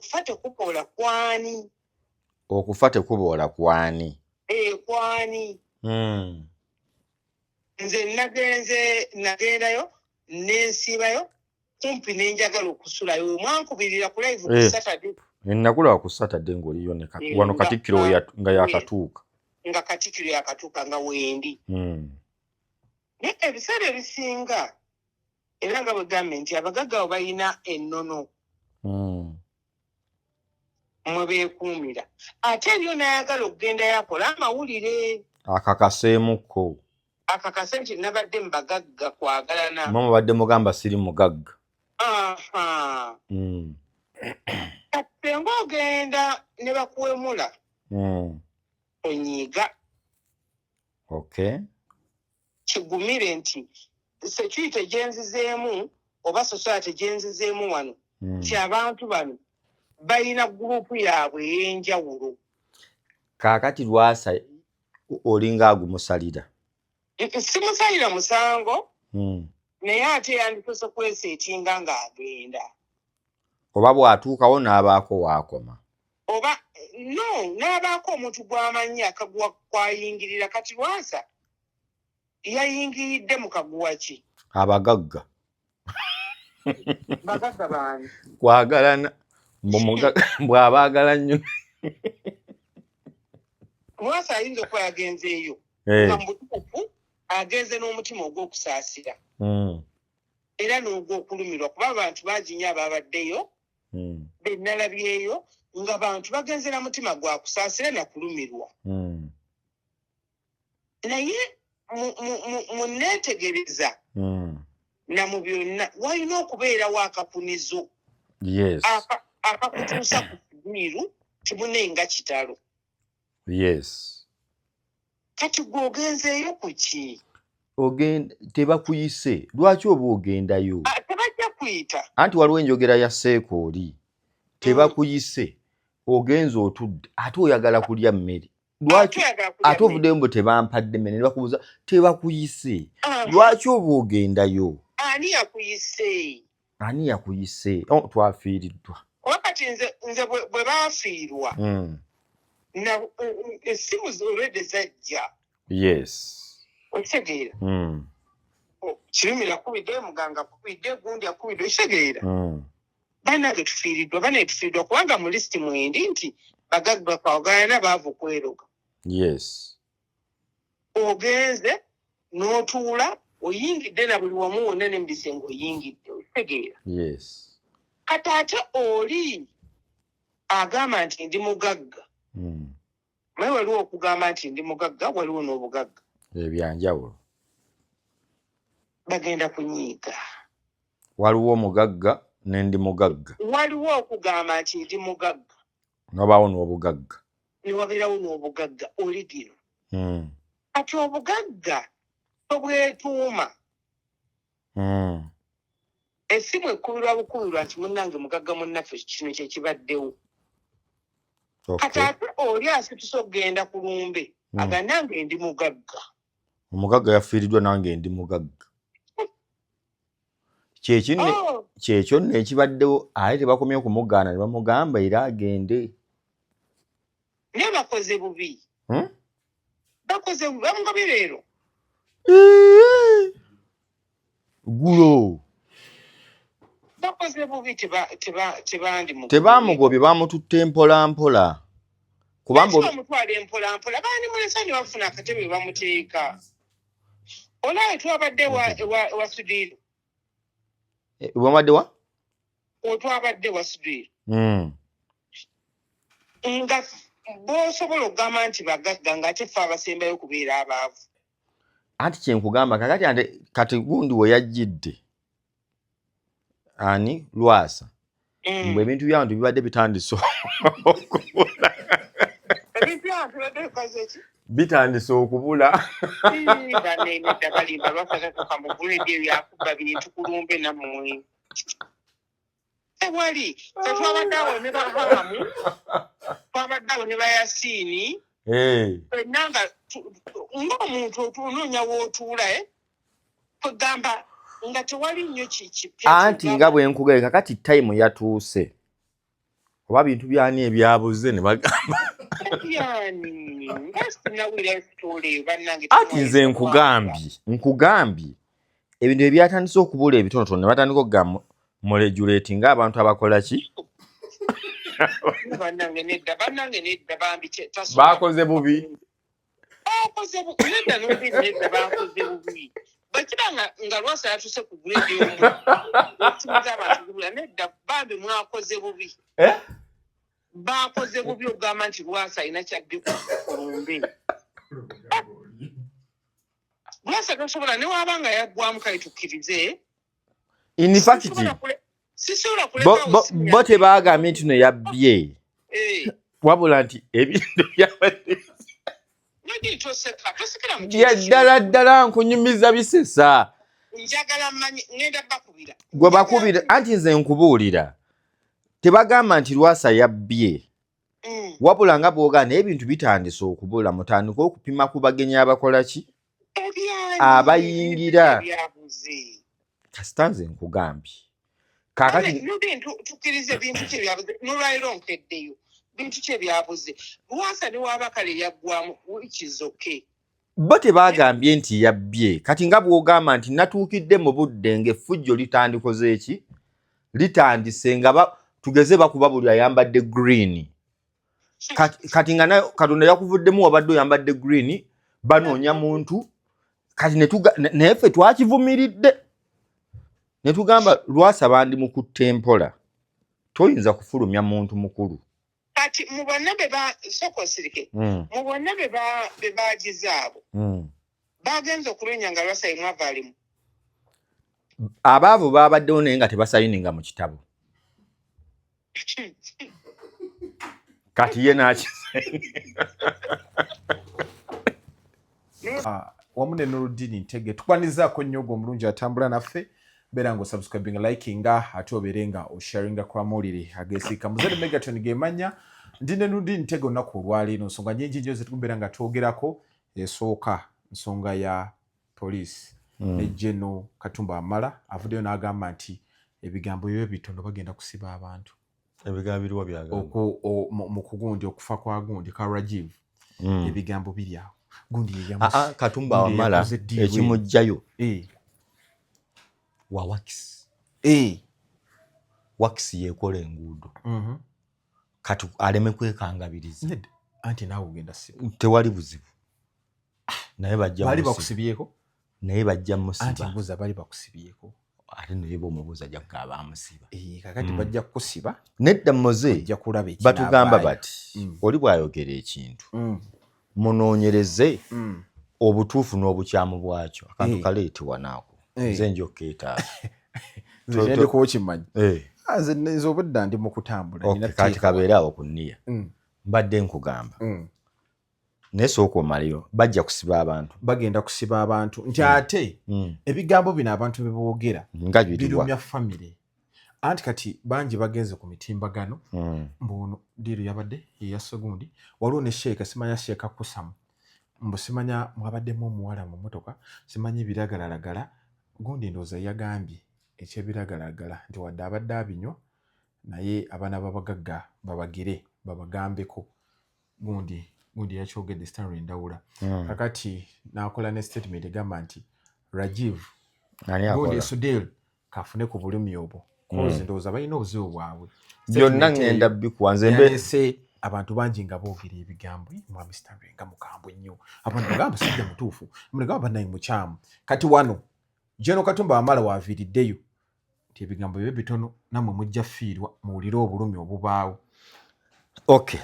Okufa tekuboola kwani? Okufa tekuboola kwani? Eh, kwani? Nze nagenze, nagendayo nensiibayo kumpi nenjagala okusulayo, mwankubirira ku live ku Saturday. Nakulaba ku Saturday ng'oliyo ne wano Katikkiro nga yakatuuka. Nga Katikkiro yakatuuka, nga wendi. Naye ebiseera ebisinga, era nga bwe gambye nti abagagga abo balina ennono mwe beekuumira, ate eriyo n'ayagala okugendayo akola amawulire. Akakaseemukko. Akakase nti nabadde mu bagagga kwagalana. Mwe mubadde mugamba siri mugagga. Aha. Kati senga ogenda ne bakuwemula, onyiiga. Kigumire nti security gyenzizeemu oba society gyenzizeemu wano, nti abantu bano balina gurupu yaabwe ey'enjawulo. Kaakati Lwasa olinga agumusalira. Simusalira musango, naye ate yandisoose kweseetinga ng'agenda. Oba bw'atuukawo n'abaako waakoma. Oba no n'abaako omuntu gw'amanyi akaguwa kwayingirira. Kati Lwasa yayingiridde mu kaguwa ki? Abagagga. Bagagga baani? Kwagalana, bw'abaagala nnyo. Lwasa ayinza okuba yagenzeeyo nga mu butuufu agenze n'omutima ogw'okusaasira era n'ogw'okulumirwa, kuba abantu bangi nnyo ababaddeyo be nalabyeyo nga bantu bagenze na mutima gwa kusaasira na kulumirwa. Naye mu neetegereza na mu byonna walina okubeerawo akakunizo akakutuusa ku kibiiru kimunenga kitalo. Kati gwe ogenzeeyo ku ki? Ogenda tebakuyise, lwaki oba ogendayo? Ah, tebajja kuyita. Anti waliwo enjogera ya seeka oli, tebakuyise, ogenza otudde, ate oyagala kulya mmere, lwaki? Ate oyagala kulya Ate mmere. ovuddeyo mbu tebampadde mmere, ne bakubuuza, tebakuyise, Ah, lwaki oba ogendayo? Ani yakuyise? Ani yakuyise? Oh, twafiiriddwa. Kuba kati nze bwe baafiirwa, na essimu already zajja. Okitegeera? Kirumira akubidde, muganga akubidde, gundi akubidde, okitegeera? Bannange tufiiriddwa, banaye tufiiriddwa, kubanga mu lisiti mwendi nti bagagga kwagalana, baavu kweroga. Ogenze n'otuula, oyingidde na buli wamu wonna ne mu bisenge oyingidde, okitegeera? Yes. Kati ate oli agamba nti ndi mugagga. Naye waliwo okugamba nti ndi mugagga, waliwo n'obugagga. Ebyanjawulo. Bagenda kunyiiga. Waliwo omugagga ne ndi mugagga. Waliwo okugamba nti ndi mugagga, nobaawo n'obugagga. Ne wabeerawo n'obugagga oligino. Kati obugagga tobwetuuma. Essimu ekkubirwa bukubirwa nti munnange mugagga munnaffe, kino kyekibaddewo. Kati ate oli asituse okugenda ku lumbe, aga nange ndi mugagga. Omugagga yafiiriddwa, nange ndi mugagga, kyekyo. Oh, Kyekyo nno ekibaddewo, ate tebakomye okumugaana, ne bamugamba era agende. Naye bakoze bubi. Hmm? Bakoze bubi, bamugobye leero. Gulo. Bakoze bubi, tebandi mugobye. Tebamugobye, bamututte mpola mpola, kubanga Lwaki bamutwala empola mpola? Bandimulesa ne bafuna akatebe bamuteeka. Olaawe twabadde wa Sudiiro. Eh, wabadde wa? Otwabadde wa Sudiiro, nga b'osobola okugamba nti bagagga, ng'ate ffe abasembayo kubeera abaavu. Anti kyenkugamba kakati, ate kati gundi we yajjidde, ani, Lwasa, mbu ebintu byabantu bibadde bitandise okubula. Ebintu byabantu bibadde bikoze ki? Bitandise okubula. Banenedda, balimba. Lwasatatuka mu grade eyo yakuba bintu kulumbe nammwe, tewali. Fe twabadde awo ne bahamu, twabadde awo ne bayasiini, ffenna nga ng'omuntu onoonya w'otuula, eh? Kwegamba nga tewali nnyo kipya. Anti nga bwe nkugambye, kakati time yatuuse. Oba bintu byani ebyabuze ne bagamba. Ati nze nkugambye ebintu ebyatandise okubula ebitonotono ne batandika okugamba muregulate ng'abantu abakola ki? Bakoze bubi. Bakoze nedda bakoze bubi. Bwekiba nga Lwasa yatuse ku grade y'omu abantu gubula, nedda bambi mwakoze bubi. Bakoze bubi okugamba nti Lwasa alina kyabbi ku lumbe. Lwasa tosobola ne waaba nga yaggwamu, kale tukkirize. In fact sisobola kulekawo. Bo tebagambye nti no yabbye, wabula nti ebintu byabadde toseka, tosekera mu bya ddala ddala nkunyumiza bisesa. Njagala mmanyi, ngenda bakubira. Gwe bakubira, anti nze nkubuulira, tebagamba nti Lwasa yabbye, wabula nga bw'ogaa naye ebintu bitandise okubula, mutandike okupima ku bagenyi abakola ki, Ebyani? abayingira. Ebyabuze. Kasita nze nkugambye kaakati. N'ebintu tukkirize, bintu ki ebyabuze? Nolwaliro nkeddeyo, bintu ki ebyabuze? Lwasa ne waaba kale yaggwamu, which is okay. Bo tebagambye nti yabbye. Kati nga bw'ogamba nti natuukidde mu budde ng'effujjo litandikoze eki, litandise nga tugeze bakuba buli ayambadde green. Kati nga Katonda yakuvuddemu, wabadde oyambadde green, banoonya muntu. Kati naye ffe twakivumiridde ne tugamba Lwasa bandi mukutte empola, toyinza kufulumya muntu mukulu. Kati mu bonna be ba, sooka osirike. Mu bonna be bagize abo, bagenze okulwenya nga Lwasa ye mwava alimu. Abaavu babaddewo naye nga tebasayininga mu kitabo. Kati ye nakisayininga. Ah, wamu ne Nurudini Ntege, tukwanizaako nnyo ogwo omulungi atambula naffe. Beera nga osubscribinga, likinga, ate obeere nga osharinga ku amawulire ageesiika. Muzere Megaton gemanya ndi ne Nurudini Ntege. Olunaku olwaleero nsonga nyingi nnyo zetukubeera nga twogerako. Esooka nsonga ya poliisi ne General Katumba Wamala avuddeyo n'agamba nti ebigambo byo bitono, bagenda kusiba abantu. Ebigambo biriwa byagamba? Mu kugundi okufa kwa gundi ka Rajiv. Ebigambo biri awo, gundi ye Ah, ah, Katumba gundi Wamala yeyakoze deal. Ekimugjayo wa works. Works yekola enguudo. Kati aleme kwekangabiriza. Nedda, anti naawe ogenda siba. Tewali buzibu, naye bajja baali musiba. Bakusibyeko? Naye bajja Anti musiba. Mbuuza, baali bakusibyeko? Ate naye bwomubuuza ajja kugamba bamusiba. Eh, kakati bajja kukusiba. Nedda muze. Ojja kulaba batugamba ekinavaayo. Bati oli bw'ayogera ekintu, munoonyereze obutuufu n'obukyamu bwakyo. Akantu kaleetebwa naako. Nze nja okkeetaaga. Nze kyendikuba okimanyi. Ah, nze obudda ndi mu kutambula. Okay, nina kati teeka. Kabeere awo ku nniya. Mbadde nkugamba, naye sooka omaleyo, bajja kusiba abantu. Bagenda kusiba abantu nti ate ebigambo bino abantu bye boogera nga biriwa? Birumya famire. Anti kati bangi bagenze ku mitimbagano mbu deal yabadde yeyasse gundi. Waliwo ne sheeka, simanya sheeka kusamu, mbu simanya mwabaddemu omuwala mu motoka, simanyi ebiragalalagala. Gundi ndowooza yagambye ekyebiragalalagala nti wadde abadde abinywa, naye abaana babagagga babagire babagambeko. Gundi yakyogedde, Stanley Ndawula. Kakati nakola ne statement egamba nti Rajiv Ani gundi akola? Sudel kafune ku bulumi obwo, cause ndowooza balina obuzibu bwabwe. Byonna Statement ŋŋenda eyo bikuwa nze mbe yalese abantu bangi nga boogera ebigambo. "Eh, mwami Stanley nga mukambwe nnyo." Abantu bagamba musajja mutuufu, munegamba bannaye mukyamu. Kati wano General Katumba Wamala waaviiriddeyo nti ebigambo bibe bitono, nammwe mujja fiirwa, muwulire obulumi obubaawo. Okay,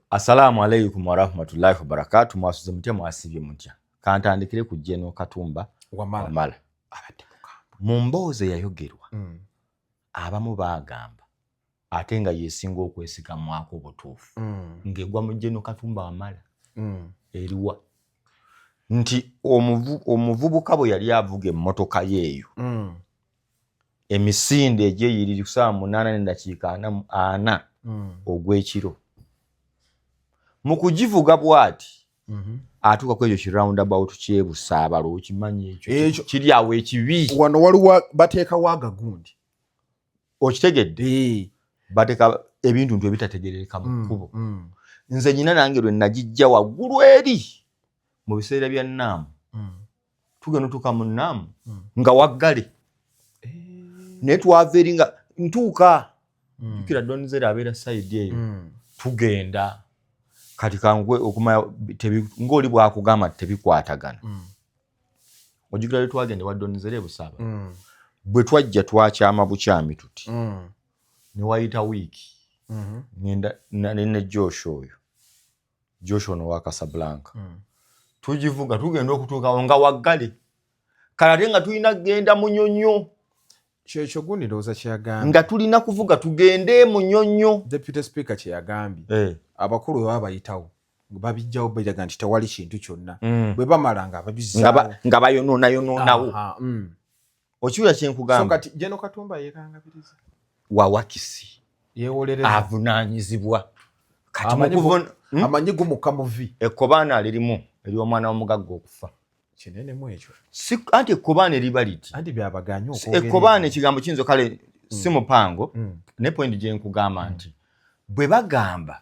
assalaamu alaikum warahmatullahi wabarakatu. Mwasuze mutya? Mwasibye mutya? Kantandikire ku General Katumba Wamala. Wamala. Abadde mukambwe. Mu mboozi eyayogerwa, abamu baagamba ate nga yesinga okwesigamwako obutuufu ng'egwa mu General Katumba Wamala, eriwa nti omuvubuka bwe yali avuga emmotoka ye eyo emisinde egyeyiriri ku saawa 8:44 ogw'ekiro, mu kugivuga bw'ati atuuka ku ekyo ki roundabout kyebusaabala, okimanyi ekyo? Ekyo- Kiri awo ekibi. Wano waliwo bateekawo agagundi. Okitegedde? Bateeka Ebintu ntu ebitategerereka mu kkubo. Nze nyina nange lwe nagijja waggulu eri mu biseera bya naamu, tugenda otuuka mu naamu nga waggale, naye twava eri nga ntuuka, jjukira Donzera abeera side eyo. Tugenda kati kangwe okumanya ng'oli bwakugamba nti tebikwatagana. Ojjukira lwe twagenda ewa Donzera ebusaba? Bwe twajja twakyama bukyami tuti, ne wayita wiiki, ngenda ne Josh oyo, Josh ono wa Casablanca. Tugivuga, tugenda okutuukawo nga waggale, kale ate nga tulina kugenda Munyonyo. Kyekyo gundi ndowooza kyeyagambye. Nga tulina kuvuga tugende Munyonyo. Deputy Speaker kyeyagambye, abakulu bwe baba bayitawo babijjawo, biraga nti tewali kintu kyonna. Bwe bamala nga babizaawo. Nga bayonoonayonoonawo. Okiwulira So kyenkugamba? Kati General Katumba yekangabiriza. Wa wakisi. Yeewolereza. Avunaanyizibwa kati. Amanyi Hmm? Amanyi gumuka muvi. Ekkobaana lirimu ery'omwana w'omugagga okufa. Kinenemu ekyo. Si anti ekkobaana eriba liti. Anti byabaganye okwogera. Ekkobaana ekigambo kiyinza, kale si mupango, ne point gye nkugamba nti bwe bagamba,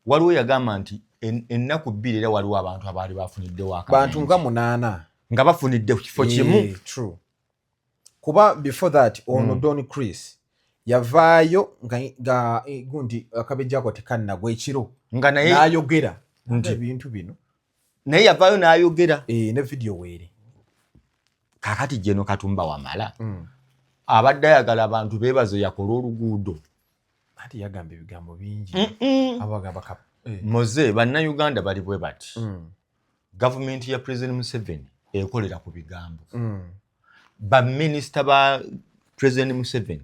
waliwo yagamba nti ennaku 2 era waliwo abantu abaali bafuniddewo Bantu akabenje. nga munaana. Nga bafunidde ku kifo kimu. True, kuba before that ono Don Chris yavaayo nga gundi akabejja ako tekannagwa ekiro, nga naye n'ayogera Nti- ebintu bino. Naye yavaayo n'ayogera. Ne video weeri. Kakati General Katumba Wamala abadde ayagala abantu beebaze yakola oluguudo. Anti yagamba ebigambo bingi, abagamba ka. Moze, bannayuganda bali bwe bati. Gavumenti ya President Museveni ekolera ku bigambo. Baminisita ba President Museveni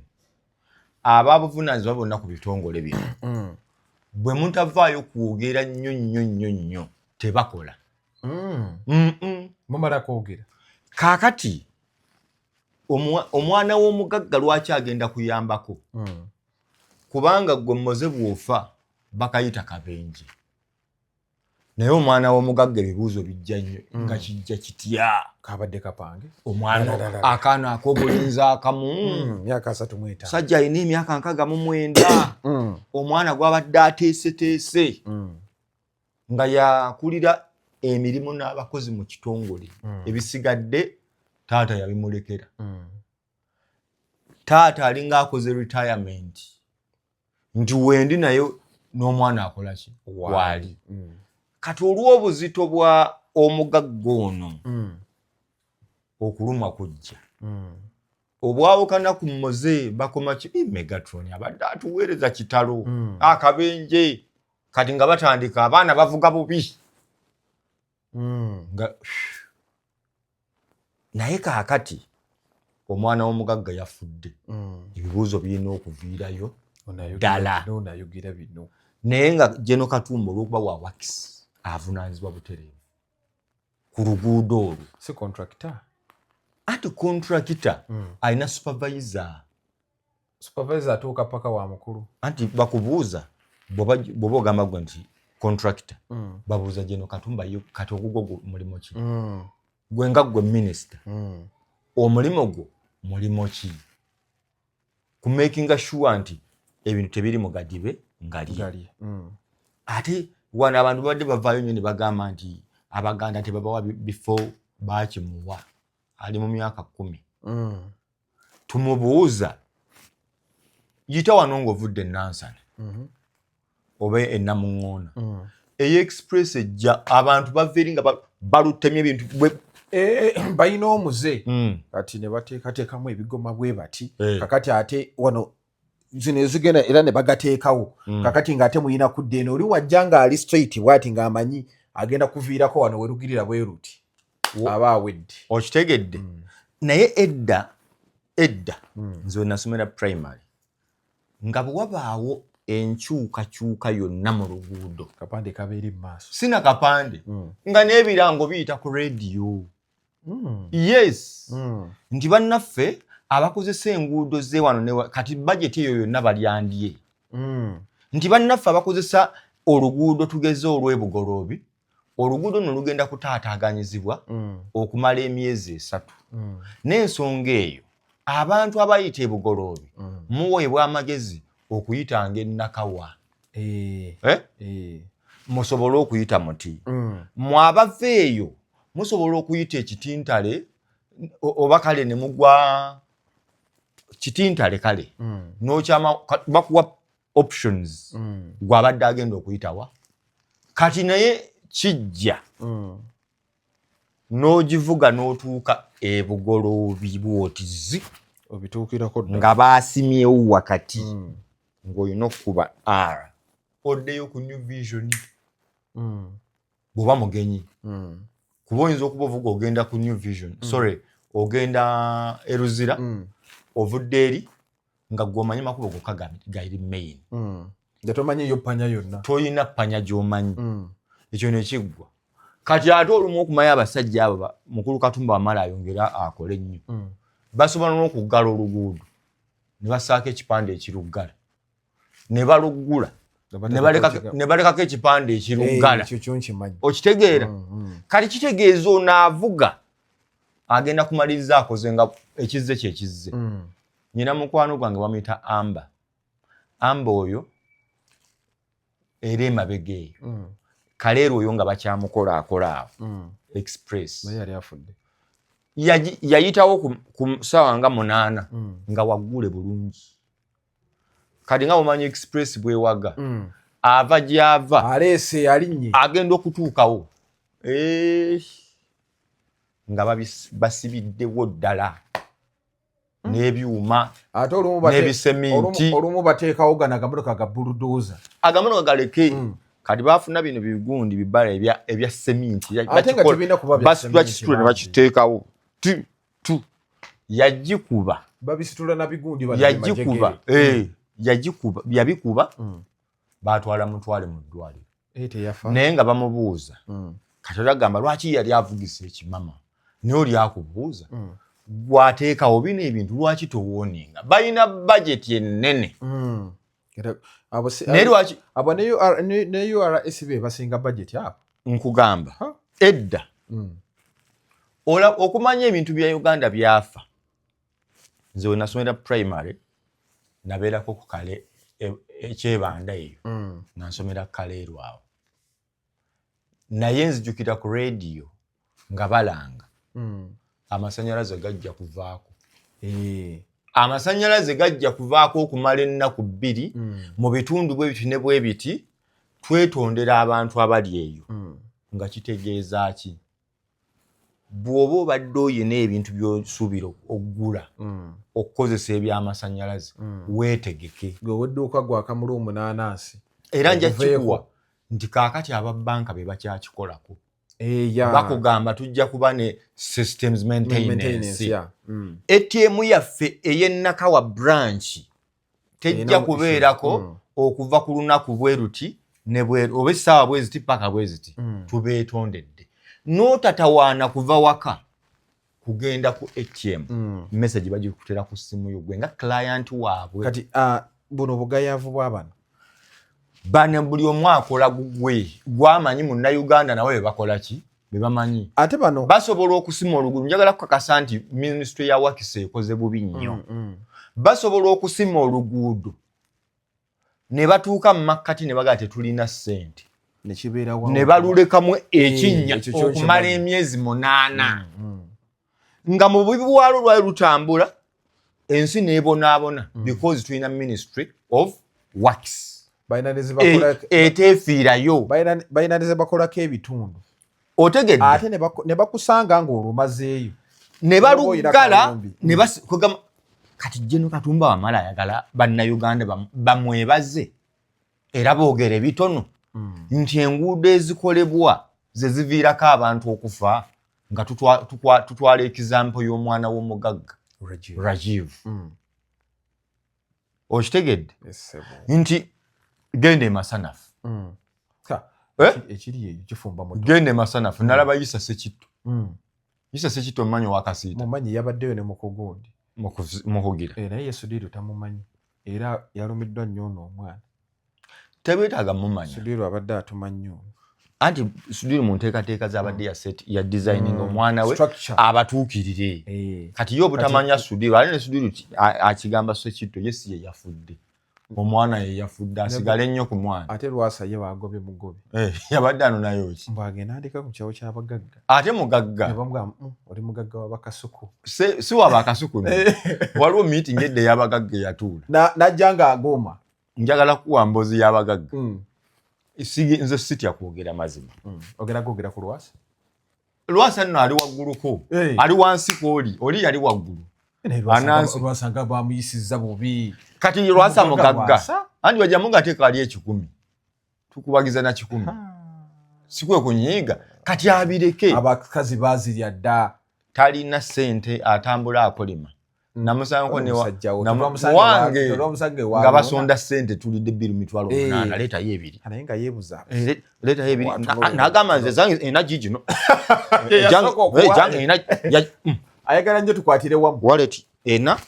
ababuvunanyizibwa bonna ku bitongole bino, bwe mutavaayo kwogera nnyo nnyo nnyo nnyo, tebakola. Mumala kwogera. Kaakati omwana w'omugagga lwaki agenda kuyambako? Kubanga gwe Moze bw'ofa bakayita kabenje, naye omwana w'omugagga ebibuuzo bijja nnyo, nga kijja kitya? Kabadde kapange. Omwana Lalalala. akaana ak'obulenzi akamu, Myaka 35. Sajja alina emyaka 69, omwana gw'abadde ateeseteese nga yakulira emirimu n'abakozi mu kitongole, ebisigadde taata yabimulekera. Taata alinga akoze retirement nti wendi, naye n'omwana akola ki? Waali. Kati olw'obuzito bwa omugagga ono, okulumwa kujja obwawukana ku Moze bakoma ki? Megatron abadde atuweereza kitalo. Akabenje kati nga batandika, abaana bavuga bubi. Nga naye kaakati omwana w'omugagga yafudde, ebibuuzo birina okuviirayo ddala. Onayogera bino. Naye nga General Katumba olw'okuba wa wakisi avunaanyizibwa butereevu ku luguudo olwo. Si contractor? Anti contractor alina supervisor. Supervisor atuuka paka wa mukulu. Anti bakubuuza bw'oba ogamba gwe nti contractor, babuuza General Katumba ye kati ogugwo mulimu ki? Gwe nga gwe minisita, omulimu gwo mulimu ki kumakinga sure nti ebintu tebiri mu gadibe ngali? Gali. Ate wano abantu babadde bavaayo nnyo ne bagamba nti Abaganda tebabawa bifo, bakimuwa ali mu myaka 10. Tumubuuza, yita wano ng'ovudde enansana oba enamuŋŋoona, eyo express ejja, abantu bava eri nga balutemye ebintu Eh, balina omuze. Kati ne bateekateekamu ebigoma bwe bati. Kakati ate wano zino ezigenda era ne bagateekawo. Kakati ng'ate muyina kudda eno, oli wajja ng'ali straight bwati ng'amanyi agenda kuviirako wano werugirira bwe ruti, aba awedde. Okitegedde? Naye edda edda, nze we nasomera primary, nga bwe wabaawo enkyukakyuka yonna mu luguudo, kapande kabeera mu maaso. Sina kapande, nga n'ebirango biyita ku rediyo. Yes, nti bannaffe abakozesa enguudo ze wano kati bajeti eyo yonna balyandye, nti bannaffe abakozesa oluguudo, tugeze olw'ebugoloobi, oluguudo nno lugenda kutaataaganyizibwa okumala emyezi 3. N'ensonga eyo, abantu abayita ebugoloobi, muweebwa amagezi. Okuyitanga enakawa, eh? Musobole okuyita muti. Mwabava eyo musobola okuyita ekitintale oba kale ne mugwa kitintale kale. Nokyama bakuwa options. Gwabadde agenda okuyitawa kati naye kijja n'ogivuga n'otuuka ebugoloobi bwoti zi Obituukirako ddala. Nga baasimyewo wakati ng'olina okukuba r oddeyo ku New Vision bw'oba mugenyi, kuba oyinza okuba ovuga ogenda ku New Vision, sorry, ogenda eruzira, ovudde eri nga gwe omanyi makubo gokka gairi main. Nga tomanyi yo panya yonna. Toyina panya gy'omanyi. Ekyo nekiggwa. Kati ate olumu okumanya abasajja abo mukulu Katumba Wamala ayongera akole nnyo, basobola n'okuggala oluguudo ne bassaako ekipande ekiruggala ne baluggula ne balekako ekipande ekiruggala. Ekyo kyo nkimanyi. Okitegeera? Kati kitegeeza onaavuga agenda kumaliriza akoze nga ekizze kyekizze. Nyina mukwano gwange bamuyita Amba. Amba oyo era emabega eyo kaleero oyo nga bakyamukola akola awo express. Naye yali afudde. Yayitawo ku ssaawa nga 8 nga waggule bulungi. Kati nga mumanyi express bwewaga, ava gyava aleese alinnye. Agenda okutuukawo, nga basibiddewo ddala n'ebyuma Ate olumu n'ebiseminti. Olumu bateekawo gano agamotoka ga bulldozer. Agamotoka galeke. Kati bafuna bino bigundi bibala ebya seminti. Ate nga tebirina kuba bya Basitula seminti kisitule ne bangi. bakiteekawo tu tu yagikuba. Babisitula na bigundi bano Yagikuba. bimajegere. Yagikuba, yabikuba. Batwala mutwale mu ddwaliro. Teyafa. Naye nga bamubuuza. Kati olagamba lwaki yali avugisa ekimama, naye oli akubuuza, gwateekawo bino ebintu lwaki towooninga? Balina bajeti ennene. Era abo Naye lwaki abo ne URSB basinga budget abo. Nkugamba, Ha? edda okumanya ebintu bya Uganda byafa, nze we nasomera primary nabeerako ku kale ekyebanda eyo nga nsomera Kaleerwe awo, naye nzijukira ku rediyo nga balanga amasanyalaze gajja kuvaako. Amasanyalaze gajja kuvaako okumala ennaku 2 mu bitundu bwe biti ne bwe biti, twetondera abantu abali eyo. Nga kitegeeza ki? Bw'oba obadde oyina ebintu by'osuubira oggula okukozesa ebyamasanyalaze, weetegeke. Gwe ow'edduuka gwakamula omunaanansi. Era nja Oguveeko. kikuwa nti kaakati aba banka be bakyakikolako. Ya. Bakugamba tujja kuba ne systems maintenance. Maintenance, yeah. ATM yaffe ey'ennakawa branch tejja Erina kubeerako issue. okuva ku lunaku bwe luti ne bwe oba essaawa bwe ziti paka bwe ziti. Tubeetondedde n'otatawaana kuva waka kugenda ku ATM. Message bagikutera ku ssimu yo gwe nga client waabwe. Kati buno bugayavu bw'abano. Bano buli omu akola gugwe gwamanyi. Munnayuganda nawe bebakola ki bebamanyi. Ate bano Basobola okusima oluguudo. Njagala kukakasa nti minisitule ya works ekoze bubi nnyo. Basobola okusima oluguudo ne batuuka mu makkati ne bagaa tetulina ssente Nekibeerawo. ne balulekamu ekinnya Ekyo kyo okumala nkimanyi. emyezi 8 nga mu bubi bwalwo lwali lutambula, ensi n'ebonaabona because tulina Ministry of Works Balina ne zebakola eteefiirayo. Balina ne zebakolako ebitundu. Otegedde? Ate ne bakusanga ng'olumazeeyo. Ne baluggala. Kawumbi. Ne kugamba kati General Katumba Wamala ayagala bannayuganda bamwebaze era boogere bitono nti enguudo ezikolebwa ze ziviirako abantu okufa, nga tutwala example y'omwana w'omugagga Rajiv. Rajiv. Okitegedde? Yes, sebo. Nti genda emasanafu. Ka, Eh? Ekiri eyo kifumba muto. Genda emasanafu, nalaba Isa Sekitto. Isa Sekitto omumanyi owakasiita? Mumanyi, yabaddeyo ne mukugundi. Mukugira. Eh, naye ye Sudiru tamumanyi era yalumiddwa nnyo ono omwana. Tebeetaaga mumanya. Sudiru abadde atuma nnyo. Anti Sudiru mu nteekateeka z'abadde ya set ya designing omwana we Structure. abatuukirire. Kati ye obutamanya Sudiru, ate ne Sudiru akigamba Sekitto ye si ye yafudde. Omwana ye yafudde, asigale nnyo ku mwana. Ate Lwasa ye bagobye mugobe. Eh, yabadde anonayo ki? Mbu agenda andika ku kyalo ky'abagagga. Ate mugagga. Ne bamugamba, oli mugagga wa Bakasuku. Si wa Bakasuku. Waliwo meeting edda ey'abagagga eyatuula. Najja nga agoma. Njagala kuwa mboozi y'abagagga. Nze sitya kwogera mazima. Ogera kwogera ku Lwasa? Lwasa nno ali wagguluko. Ali wansi kw'oli, oli yali waggulu. Lwasa nga bamuyisizza bubi. Kati Lwasa mugagga. Anti bajjamu nga teeka ali 1,000. Tukubagiza na 1,000. Sikwe kunyiiga. Kati abireke. Abakazi baazirya dda. Talina ssente, atambula akolima. Namusangako ne wange nga basonda ssente, tulidde bbiru 800,000, leetayo 2. Naye nga yeebuza. Leetayo 2. N'agamba nze zange ena gigino. Ayagala nnyo tukwatire wamu. Wallet ena.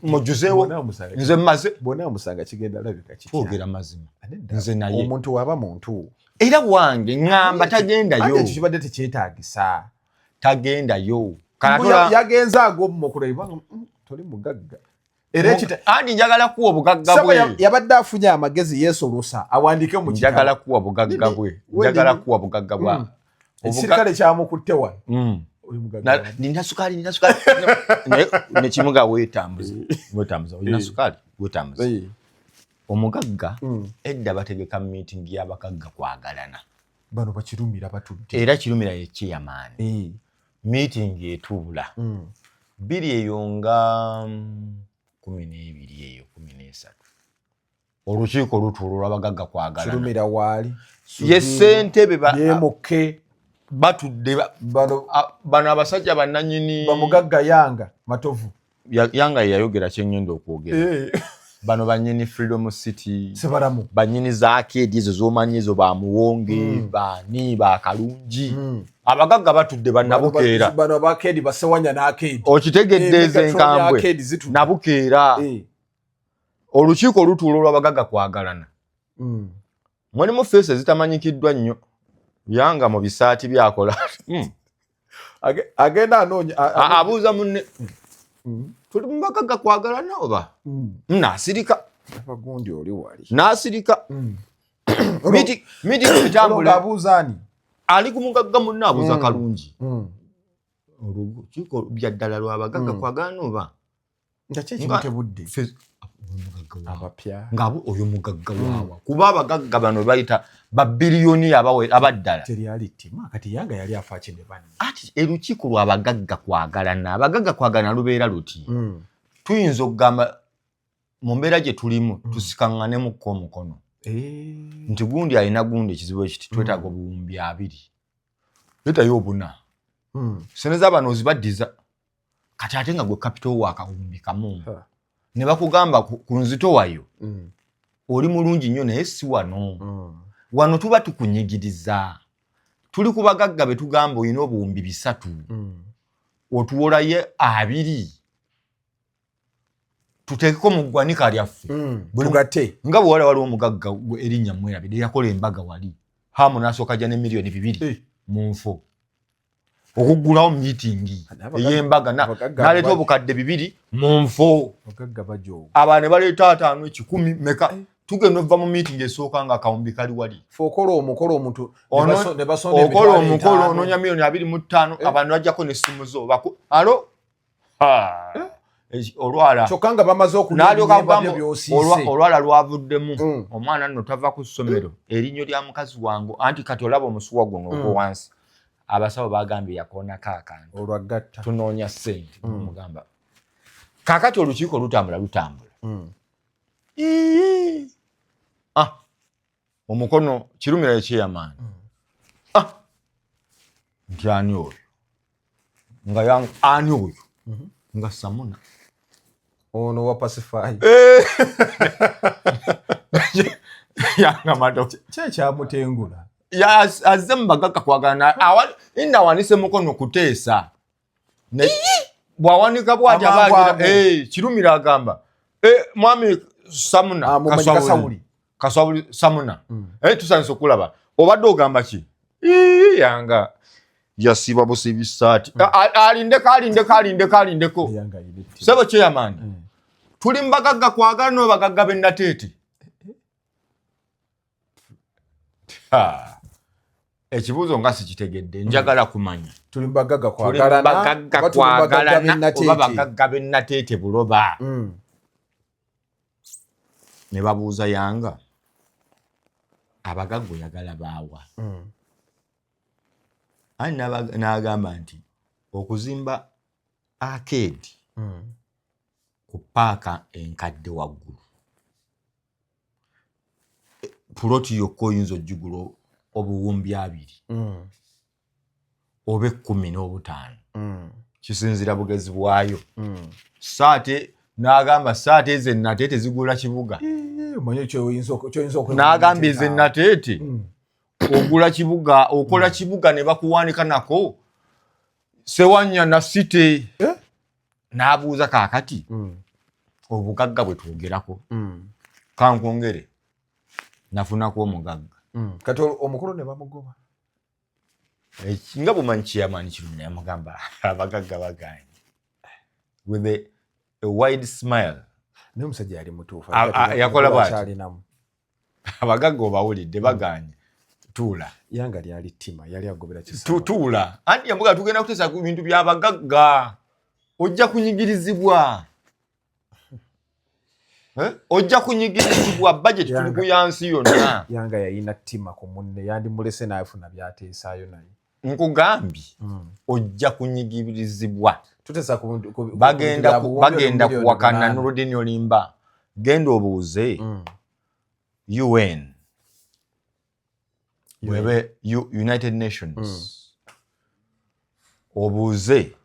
Mujuzeewo. Nze mmaze. Bw'ona musanga kigenda labika kitya. Twogera mazima. Nze naye. Omuntu waba muntu. Era wange ŋŋamba tagendayo. Ekyo kibadde tekyetaagisa. Tagendayo. Yagenze agomma okulaba toli mugagga. Era andi njagala kuwa obugagga bwe. Yabadde afunye amagezi yeesolosa awandiike mu kitabo. Njagala kuwa bugagga bwe. Njagala kuwa bugagga bwa. Ekisirikale kyamukutte wano. Nina sukaali, nina sukaali. Naye nekimuga weetambuza. Weetambuza. Olina sukaali, weetambuza. Omugagga edda bategeka meeting y'abagagga kwagalana. Bano bakirumira batudde. Era Kirumira ye chairman. Meeting etuula. 2 eyo nga 12 eyo 13. Olukiiko lutuula olw'abagagga kwagalana. Kirumira waali. Ye ssentebe yeemuke. Batudde bano abasajja bannannyini. Bamugagga Yanga Matovu. Yanga ye yayogera kye ngenda okwogera. Bano bannyini Freedom City. Sebaramu. Bannyini Zaakedi ezo z'omanyi ezo ba Muwonge, baani, ba Kalungi. Abagagga batudde bannabukeera. Bano abakeedi basewanya n'akeedi. Okitegedde ezo enkambwe. Nabukeera. Olukiiko olutuula olw'abagagga kwagalana. Mulimu feesi ezitamanyikiddwa nnyo. Yanga mu bisaati byakola. Agenda anoonya. Abuuza munne. Tuli mu bagagga kwagalana oba? N'asirika. Abagundi oli wali. N'asirika. Miti bitambula. Abuuza ani? Ali ku mugagga munne abuuza Kalungi. Olukiiko bya ddala lw'abagagga kwagalana oba? Nga ki ekimutebudde? Abapya. Nga oyo mugagga waawa. Kuba abagagga bano bayita ba biliyoni abaddala. Teryali ttima kati Yanga yali afa ki ne banne. Ati elukiiko lw'abagagga kwagalana. Abagagga kwagalana lubeera luti. Tuyinza okugamba mu mbeera gye tulimu tusikaŋŋanemukko omukono. Nti gundi alina gundi ekizibu ekiti twetaaga obuwumbi 2. Leetayo 4. Ssente z'abano ozibaddiza. Kati ate nga gwe capital wa 1,000. Ne bakugamba ku nzitowayo oli mulungi nnyo naye si wano. Wano tuba tukunyigiriza. Tuli ku bagagga be tugamba olina obuwumbi 3. Otuwolayo 2. Tuteekeko mu ggwanika lyaffe. Tugatte. Nga bwe wali waliwo omugagga erinnya mwerabidde yakola embaga wali. Hamu n'asooka ajja ne miliyoni 2 mu nfo. Okuggulawo meeting ey'embaga n'aleeta obukadde 2 mu nfo. Abaana ne baleeta 5 1,000 meka. Tugenda okuva mu meeting esooka nga akawumbi kali wali. Ffe okola omukolo omuntu ne basonda okola emitwalo omukolo etaano. Onoonya miliyoni 25 abantu bajjako n'essimu zo alo? Olwala. Kyokka nga bamaze okulya N'alyoka ebiyemba agamba byo by'osiise. Olwala lwavuddemu. Omwana nno tava ku ssomero. Erinnyo lya mukazi wange anti kati olaba omusuwa guno ogwo wansi. Abasawo bagambye yakoonako akantu. Olwagatta. Tunoonya ssente. Mugamba. Kaakati olukiiko lutambula lutambula. Omukono Kirumira ye chairman. Nti ani oyo? Nga ani oyo? Nga Samuna. Ono wa Pacify. Yanga mato. Ki ekyamutengula? Azze mu bagagga kwagalana. Inna awanise mukono kuteesa. Bw'awanika bw'ati Amangu aba agira, ago. Kirumira agamba, mwami Samuna, Mumanyi Kaswabuli. Kasawuli. Kaswabuli Samuna. Tusanyuse okulaba. Obadde ogamba ki? Yanga yasiba busibi saati. Alindeko, alindeko, alindeko, alindeko. Yanga ayina ettima. Ssebo chairman. Tuli mu bagagga kwagala no bagagga b'e Nateete. Ekibuuzo nga sikitegedde, njagala kumanya. Tuli mu bagagga kwagalana oba bagagga b'e Nateete buloba? Ne babuuza Yanga, abagagga oyagala baawa? Ani n'agamba nti okuzimba arcade ku paaka enkadde waggulu, puloti yokka oyinza ogigula obuwumbi 2 oba 15, kisinzira bugezi bwayo. So ate n'agamba, so ate ezo Nateete zigula kibuga. N'agamba ezo Nateete ogula kibuga, okola kibuga ne bakuwanika nako Sewanya City. Eh? N'abuuza, kaakati obugagga bwe twogerako, kankwongere nafunako omugagga. Kati omukulu ne bamugoba. Nga bwemanyi chairman Kirumira yamugamba abagagga baganye with a wide smile. Naye omusajja yali mutuufu. Yakola bw'ati. Kyalinamu. Abagagga obawulidde, baganye, tuula. Yanga lyali ttima, yali agobera Tuula. Anti yamugamba tugenda kuteesa ku bintu byabagagga, ojja kunyigirizibwa. Eh? Ojja kunyigirizibwa, budget tuli ku yansi yonna. Yanga yayina ttima ku munne, yandimulese n'afuna byateesaayo naye. Nkugambye, ojja kunyigirizibwa. Tuteesa ku Bagenda bintu bya bagenda buwumbi kuwakana. 800. Nurudini, olimba, genda obuuze UN bwebe United Nations, obuuze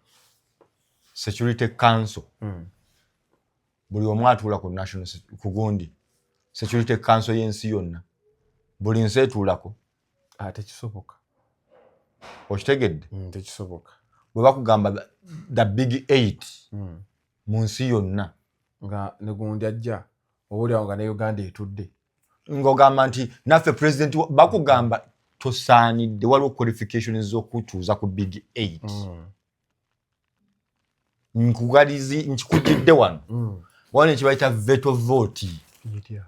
Security Council. Buli omu atuula ku national ku gundi Security Council y'ensi yonna, buli nsi etuulako. Ah, tekisoboka. Okitegedde? Tekisoboka. Bwe bakugamba the big eight mu nsi yonna, Nga ne gundi ajja owulirawo nga ne Uganda etudde. Ng'ogamba nti naffe president bakugamba tosaanidde, waliwo qualification z'okutuuza ku big eight. Nkugalizi nkikugidde wano, waliwo nekibayita veto vote. Etya?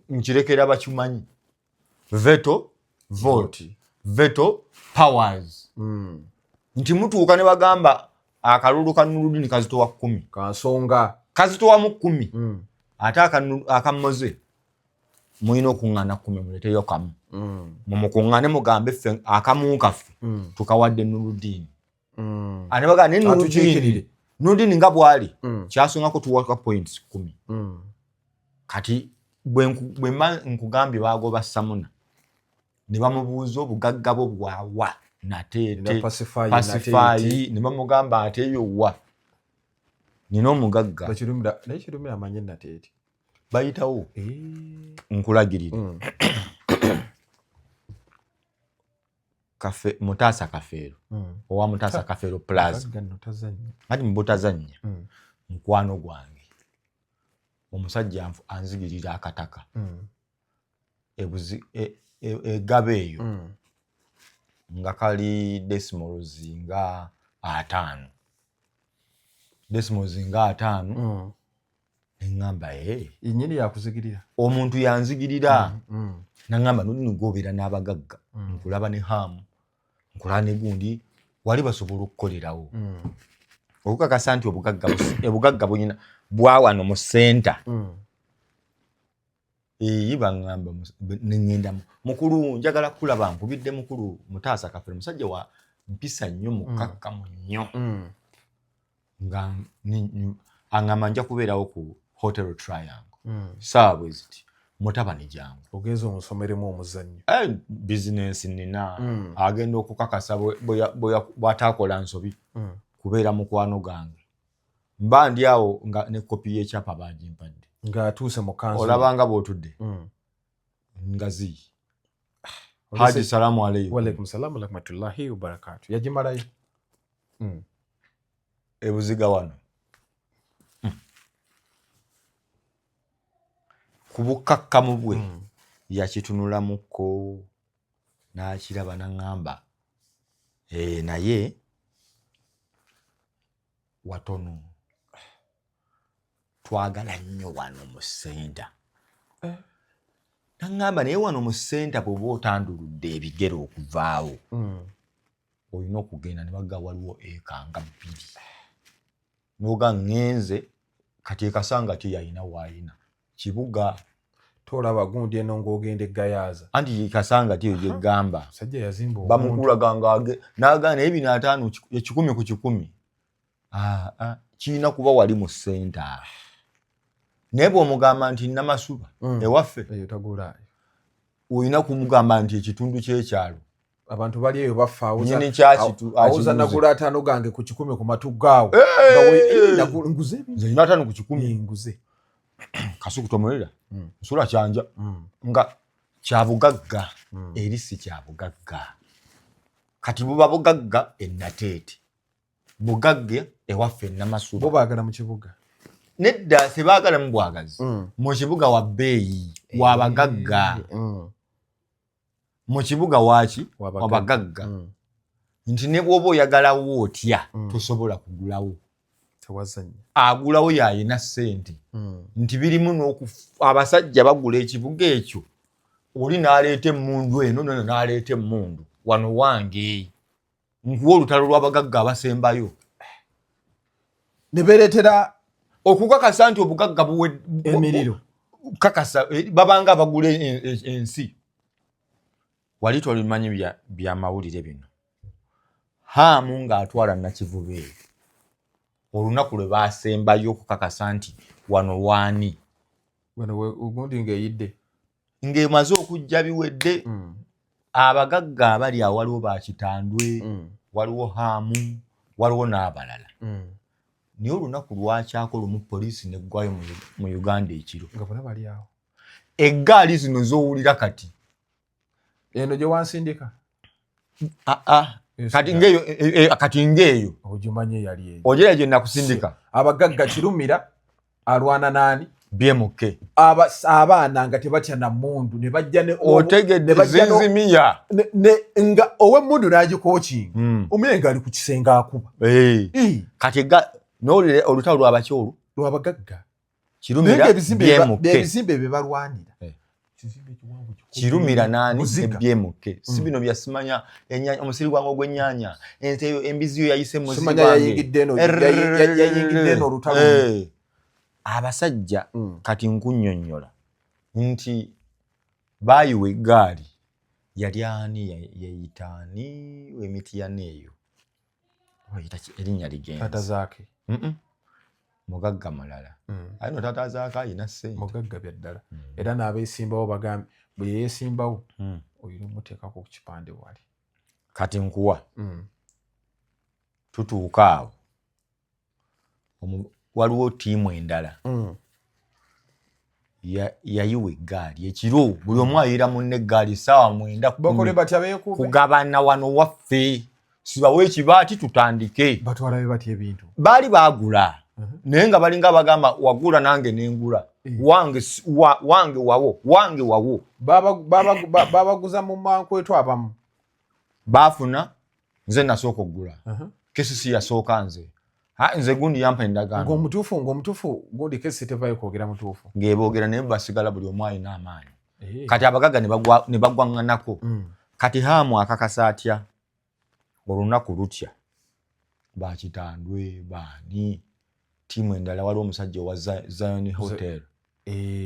Nkirekera bakimanyi, veto vote, veto powers, nti mutuuka ne bagamba akalulu ka Nuludini kazitowa 10. Kansonga. Kazitowamu 10. Ate akamoze mulina okuŋŋaana 10, muleteyo kamu. Mumukuŋŋaane mugambe ffe akamu kaffe tukawadde Nuludini. Ate bagamba ne Nuludini Atukiikirire. Nuludini nga bw'ali kyasongako tuwaka points 10. Kati bwe mba nkugambye bagoba Samuna ne bamubuuza obugagga bwo bwawa Nateete, Ne Pacify. Pacify, ne bamugamba ate eyo wa nina omugagga. Bakirumira, naye Kirumira amanyi Nateete. Bayitawo. Eh. Nkulagirire. Kafe Mutaasa Kafeero, owa Mutaasa Kafeero Plaza. Mugagga nno tazannya. Ati mubutazannya, mukwano gwange omusajja anzigirira akataka egaba eyo, nga kali decimals nga 50, decimals nga 50. Neŋŋamba e Yennyini yakuzigirira. Omuntu yanzigirira. Naŋŋamba, nolino gwobeera n'abagagga, nkulaba ne hamu, nkulaba ne gundi wali basobola okukolerawo, okukakasa nti obugagga buyina bwawano mu center. Eyi baŋŋamba neŋŋenda, mukulu njagala kulaba, nkubidde mukulu Mutaasa Kafere, musajja wa mpisa nnyo, mukakkamu nnyo, nga aŋŋamba nja kubeerawo ku Hotel Triangle saawa bwe ziti, mutabani jangu. Ogenza omusomeremu omuzannyo. Eh, bizinensi nina. Agenda okukakasa bw'ataakola nsobi kubeera mukwano gange. Mba ndi awo nga ne kopi y'ekyapa bagimpadde. Ng'atuuse mu kanso. Olabanga bw'otudde ngazi. Haji, salamu aleikum. Walaikum salamu warahmatullahi wabarakatu. Yagimalayo. Ebuziga wano ku bukkakkamu bwe yakitunulamuko n'akiraba n'aŋŋamba, "Eh, naye watono." Twagala nnyo wano mu center. Naŋŋamba, naye wano mu center bw'oba otanduludde ebigere okuvaawo, olina okugenda ne baga waliwo eka nga 2, noga ŋŋenze kati ekasanga ti yalina waayina kibuga. Tolaba gundi eno ng'ogenda eggayaaza. Anti kasanga ti eyo gyegamba. Musajja yazimba omuntu. Bamukulaga nga nagaa, naye bino 50 100 ku 100. Ah, ah, kirina kuba wali mu center, naye bw'omugamba nti Namasuba ewaffe, Eyo tagulaayo. Olina kumugamba nti ekitundu ky'ekyalo. Abantu bali eyo bafa. Nyini kyakitu. Awoza nagula 50 gange ku 100 ku matugga awo. Nga nguze ebintu. Nze nina 50 ku 100. Nguze. Kasuku tomulira nsula kyanja nga kyabugagga. Eri si kyabugagga, kati buba bugagga enateete, bugagga ewaffe Bo Enamasuba. Baagala mu kibuga. Nedda, sebaagala mu bwagazi. Mu kibuga wa bbeeyi, wabagagga. Mu kibuga waki? Wabagagga. Wabagagga. Nti ne bw'oba oyagalawo otya, tosobola kugulawo. Tewazannya. Agulawo yayina ssente. Nti birimu abasajja bagula ekibuga ekyo, oli n'aleeta emmundu eno, nono n'aleeta emmundu wano wange, nkuwa olutalo lw'abagagga abasembayo. Ne beereetera. Okukakasa nti obugagga Emiriro. Kakasa babanga abagula ensi. Wali tolimanyi byamawulire bino. Haamu ng'atwala Nakivubo eyo, olunaku lwe basembayo okukakasa nti wano waani. Wano ogundi ng'eyidde. Ng'emaze okujja, biwedde. Abagagga abali awo, waliwo bakitandwe, waliwo Haamu, waliwo n'abalala. Naye olunaku lwakyako lumu, poliisi neggwayo mu Uganda ekiro. Nga bona bali awo. Eggaali zino z'owulira kati. Eno gye wansindika. Ah, ah, kati ng'eyo kati ng'eyo. Ogimanye yali eyo. Ogera gye nakusindika. Abagagga, Kirumira alwana naani? Byemuke. Abaana nga tebatya na mundu, ne bajja ne Otegedde? Ne bajja Zinzimiya. Nga ow'emmundu n'agikookinga, omuye nga ali ku kisenge akuba. Kati nowulira olutalo lwabaki olwo? Lwabagagga. Naye Kirumira, nga ebizimbe Byemuke. ebizimbe bye balwanira. Kizimbe ekiwanvu kikulu. Kirumira naani? Buziga. Ebyemuke si bino byasimanya omusiri gwange ogw'ennyanya, ente eyo, embizi yo yayise mu musiri Simanya gwange. yayingidde eno, yayingidde eno olutalo. Abasajja, kati nkunnyonnyola nti baayiwa eggaali, yali ani yeyita ani emitiyana eyo? Oyita ki? Erinnya Taata ligenze. Zaake. Mugagga mulala. Aye no taata Zaake ayina ssente. Mugagga bya ddala. Era n'abeesimbawo bagambye bwe yeesimbawo, oyina omuteekako ku kipande wali. Kati nkuwa, tutuuka awo, waliwo ttiimu endala yayiwa eggaali ekiro, buli omu ayira munne eggaali essaawa 9, Bakole 10. batya? Beekube? Kugabana wano waffe, sibawo ekibaati tutandike. Batwala be batya ebintu? Baali baagula, naye nga balinga bagamba wagula nange nengula. Wange wange wawo, wange wawo. Babaguza mu mankwetu abamu. Baafuna, nze nasooka okugula. KCC yasooka nze. Ha, nze gundi yampa endagaano. Ng'omutuufu gundi kesi tevayo kwogera mutuufu. Ng'eboogera, naye basigala buli omu alina amaanyi. Kati abagagga ne bagwaŋŋanako. Kati Haamu akakasa atya? Olunaku lutya, bakitandwe baani, ttiimu endala, waliwo omusajja owa Zion Hotel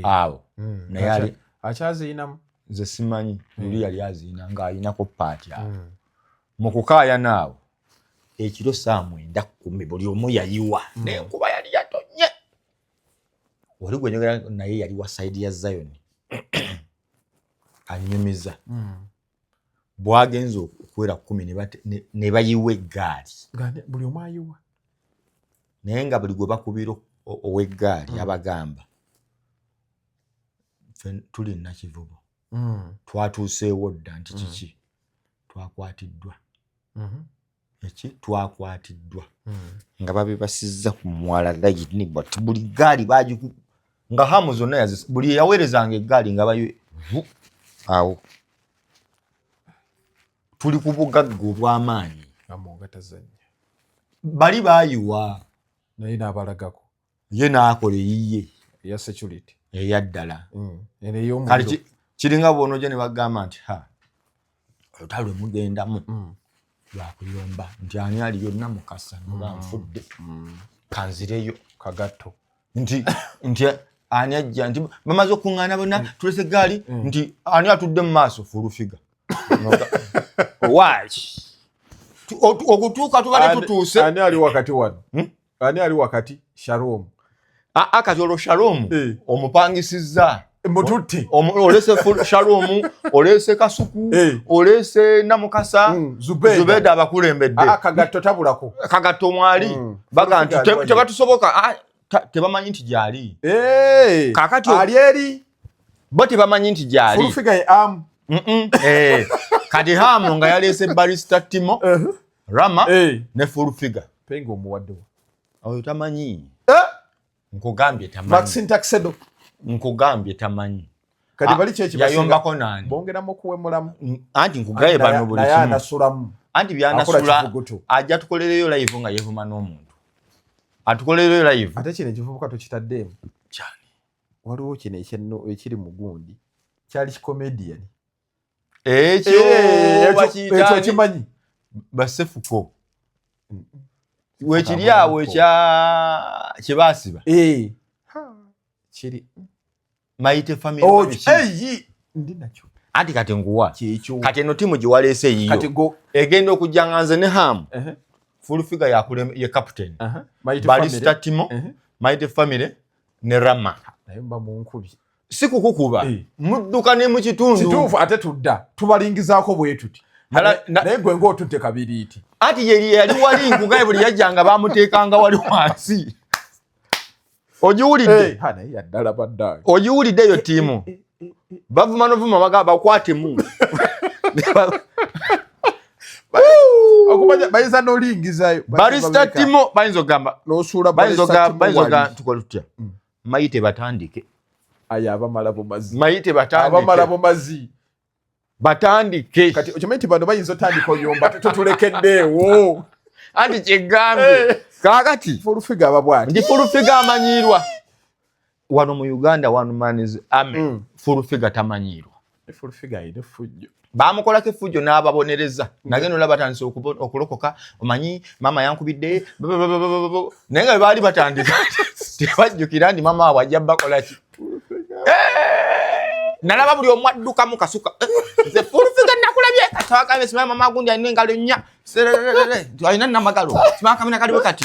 awo. Naye Akyaziyinamu? Nze simanyi, luli yali aziina ng'ayinako paati awo. Mu kukaayana awo ekiro saa 9, 10, buli omu yayiwa, n'enkuba yali yatonye. Oli gwe njogera naye yali wa side ya Zion, anyumiza bwagenza okuwera 10 ne bayiwa eggaali. Buli omu ayiwa. Naye nga buli gwe bakubira ow'eggaali abagamba, "Ffe tuli Nakivubo, twatuuseewo dda." Nti kiki? Twakwatiddwa. Eki twakwatiddwa nga babibasizza ku mwala layini, but buli gaali bagiku nga hamu zonna buli eyaweerezanga eggaali nga bayo awo. Tuli ku bugagga obw'amaanyi. Amonga tazannya. Bali baayiwa. Naye n'abalagako. Ye n'akola eyiye. Eya security. Eya ddala. Kale kiringa bw'onojja ne bagamba nti ha olutalo lwe mugendamu lwakuyomba nti ani ali yonna mukasa noba nfudde kanzireyo kagatto nti nti ani ajja nti bamaze okuŋŋaana bonna tulese eggaali nti ani atudde mu maaso full figure owaki okutuuka tubadde tutuuse. Ani ali wakati wano? Ani ali wakati? Shalom. Aa, kati olwo Shalom omupangisizza. Mututte. Olese Shalom, olese Kasuku, olese Namukasa, Zubeda abakulembedde. Kagatto tabulako. Kagatto mwali. Baga nti tebatusoboka, tebamanyi nti gyali. Kakati ali eri. Bo tebamanyi nti gyali. Full figure ye am. Kati Hamu nga yaleese Barista Timo, Rama ne full figure. Pengo omuwaddewo. Oyo tamanyi. Nkugambye tamanyi. Maxine Tuxedo. Nkugambye tamanyi. Kati bali kyeki yayombako nani? Bongeramu okuwemulamu. Anti nkugaye bano buli kimu. Naye anasulamu. Anti byanasula ajja tukolereyo live nga yevuma n'omuntu. Atukolereyo live. Ate kino ekivubuka tokitaddeemu. Kyani? Waliwo kino ekiri mu gundi. Kyali kikomedian. Ekyo ekyo kimanyi. Basefuko. Wekiri awo ekya kyebaasiba. Kiri Maite family. Oh, ndi nakyo. Anti kati nguwa. Kati eno timu gye waleese yiyo. Kati go egenda okujja nga nze ne Ham. Full figure ya captain. Barista Timo, Maite family ne Rama. Naye mba munkubi. Si kukukuba. Mudduka ne mu kitundu. Kituufu ate tudda. Tubalingizaako bwe tuti. Naye gwe ng'otutte kabiriiti. Anti yali wali nkugaye buli yajjanga bamuteekanga wali wansi. Ogiwulidde? Naye yaddala badda. Ogiwulidde eyo ttiimu? Bavuma novuma bagamba bakwatemu. Okumanya bayinza n'olingizayo. Barista Timo bayinza okugamba. N'osuula Barista Timo wali. Tukola tutya? Mayite batandike. Aye abamala bumazi. Mayite batandike. Abamala bumazi. Batandike. Kati okimanyi nti bano bayinza otandika oyomba tutulekeddeewo. Anti kyegambye. Kaakati. Full figure aba bw'ati. Ndi full figure amanyiirwa. Wano mu Uganda one man's army. Full figure tamanyiirwa. Full figure ayina effujjo. Baamukolako effujjo n'ababonereza. Nagenda olaba batandise okulokoka, omanyi maama yankubidde, naye nga bwe baali batandika tebajjukira nti maama waabwe ajja bakola ki. Nalaba buli omu addukamu kasuka. Nze full figure nakulabye. Kati wagambye simanyi maama gundi alina engalo nnya. Alina namagalo. Simanyi akamina kaliwo kati.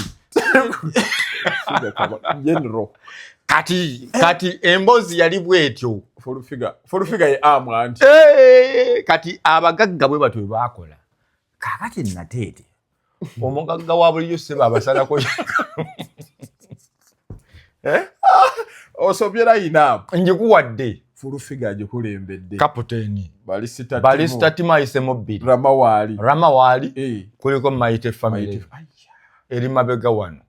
General. Kati emboozi yali bw'etyo. Full figure ye amu anti. Kati abagagga bwe batyo bwe baakola. Kaakati Nateete omugagga wa bulijjo ssebo abasalako. Osobye line up. Njikuwadde. Full figure agikulembedde. Kapiteeni. Barista Timo ayisemu bbiri. Rama waali. Rama waali. Kuliko Maite family. Eri mabega wano.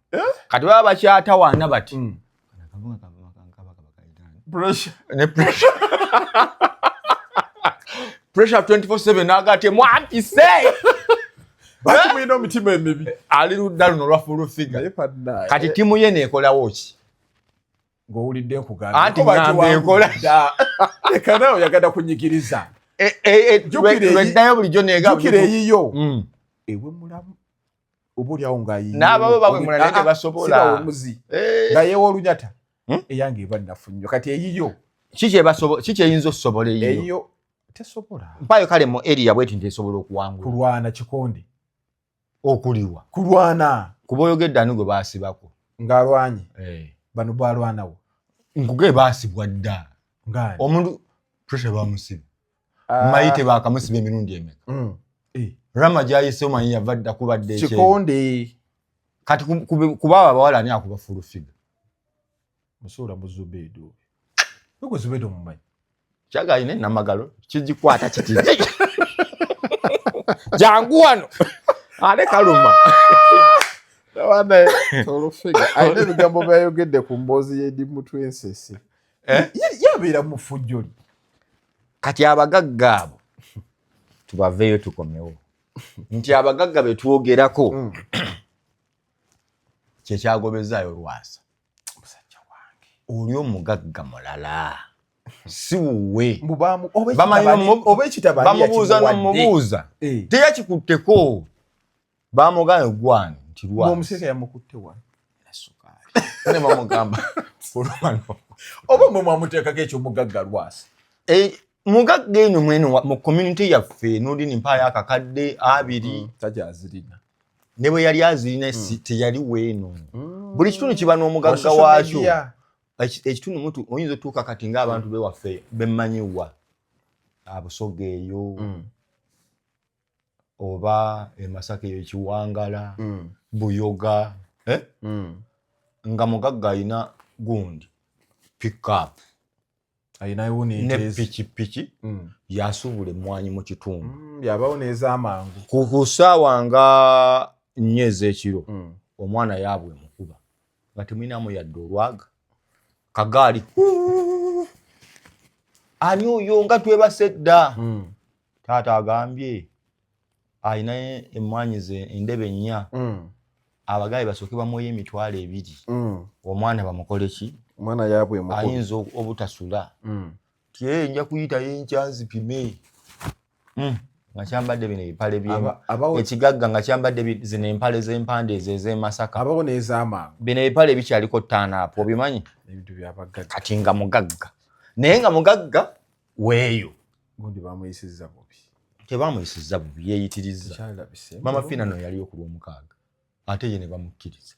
Kati baba bakyatawaana bati. Pressure. Ne pressure. Pressure 24/7 n'agati mwampise. Batumwina omitima emibi. Ali ludda luno lwa full figure. Kati ttiimu ye neekolawo ki? Ng'owulidde nkugambye. Anti ngamba ekola. Leka naawe oyagala kunyigiriza. Lweddayo bulijjo neegamba. Jjukira eyiyo. Ewe mulamu. Oba oli awo ng'ayiye. N'ababo bawemula naye tebasobola. Si bawemuzi. Nga yeewa olunyata. Eyange eba nnafu nnyo. Kati eyiyo. Kiki eyinza okusobola eyiyo? Eyiyo tesobola. Mpaayo kale mu area bw'eti nti esobola okuwangula. Kulwana kikonde. Okuliwa. Kulwana. Kuba oyogedde ani gwe baasibako? Ng'alwanye. Bano bw'alwanawo. Nkuge baasibwa dda. Ng'ani? Omuntu pressure bamusiba. Mayite baakamusiba emirundi emeka. Rama gy'ayise omanyi yava dda kubadde ekyeyo. Kikonde. Kati kuba abo abawala ani akuba full figure? Musuula mu Zubeedo. Gwe Zubeedo omumanyi? Kyaga alina namagalo kigikwata kiti. Jangu wano. Ate kaluma. Full figure. Alina ebigambo by'ayogedde ku mboozi y'Eddie Mutwe Ensese. Yabeera mu ffujjo lye. Kati abagagga abo tubaveeyo tukomewo. Nti abagagga be twogerako kye kyagobezaayo Lwasa. Oli omugagga mulala, si wuwe. Mbu oba Bamanyi oba ekitabo ani bamubuuza yakimuwadde? Nomubuuza, teyakikutteko, bamugambye gwani nti lwasi. Omuseka yamukutte wano. Ne bamugamba olwano. Oba mwe mwamuteekako ekyomugagga Lwasi? Eh, mugagga eno mweno mu community yaffe nolini mpaayo akakadde 20. Takyazirina. Ne bwe yali azirina, si teyali weeno. Buli kitundu kiba n'omugagga Wa social waakyo. media. Ekitundu mutu oyinza otuuka kati ng'abantu bewaffe bemmanyiwa abusoga eyo oba emasaka eyo ekiwangala, Buyoga, eh? Nga mugagga alina gundi pickup Ayinawo ne n'ente. pikipiki, yasuubula emmwanyi mu kitundu. Yabawo n'ez'amangu. Ku ssaawa nga 4 ez'ekiro, omwana yaabwe mukuba nga temulinamu yadde olwaga kagaali, ani oyo nga twebase dda? Taata agambye alina emmwanyi ze endebe 4, abagabe basooke bamuweyo 20,000, omwana bamukole ki? Omwana yaabwe mukulu. Ayinza obutasula. Tye nja kuyitayo enkya nzipime. Nga kyambadde bino ebipale bye ekigagga nga kyambadde zino empale z'empande ezo ez'emasaka. Abawo n'ez'amangu. Bino ebipale bikyaliko ttaano apo, obimanyi? Ebintu byabagagga. Kati nga mugagga, naye nga mugagga weeyo. Gundi bamuyisizza bubi. Tebamuyisizza bubi, yeeyitiriza. Tekyalabise. Mama Fina no yaliyo ku Lwomukaaga, ate ye ne bamukkiriza.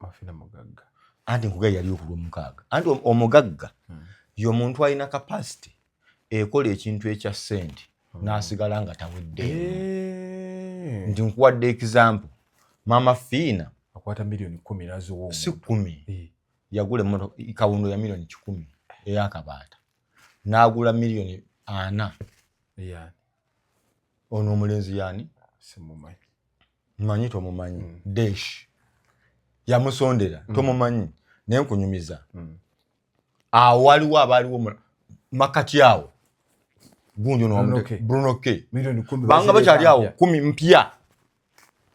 Mafina mugagga. Anti nkugaye yaliyo ku Lwomukaaga, anti omugagga y'omuntu alina capacity ekola ekintu ekya ssente n'asigala nga taweddeemu. Nti nkuwadde example, Mama Fiina. Akwata miliyoni 10 naziwa. Si 10. Yagula emmotoka kawundo ya miliyoni 100 eyakabaata, n'agula miliyoni 40. Yani? Ono omulenzi yani? Simumanyi. Manyi tomumanyi. Desh yamusondera. Tomumanyi, naye nkunyumiza. Awo waliwo abaaliwo makati awo gundi ono. Bruno K. Bruno K. Miliyoni 10. Banga bakyali awo. Mpya. 10 mpya,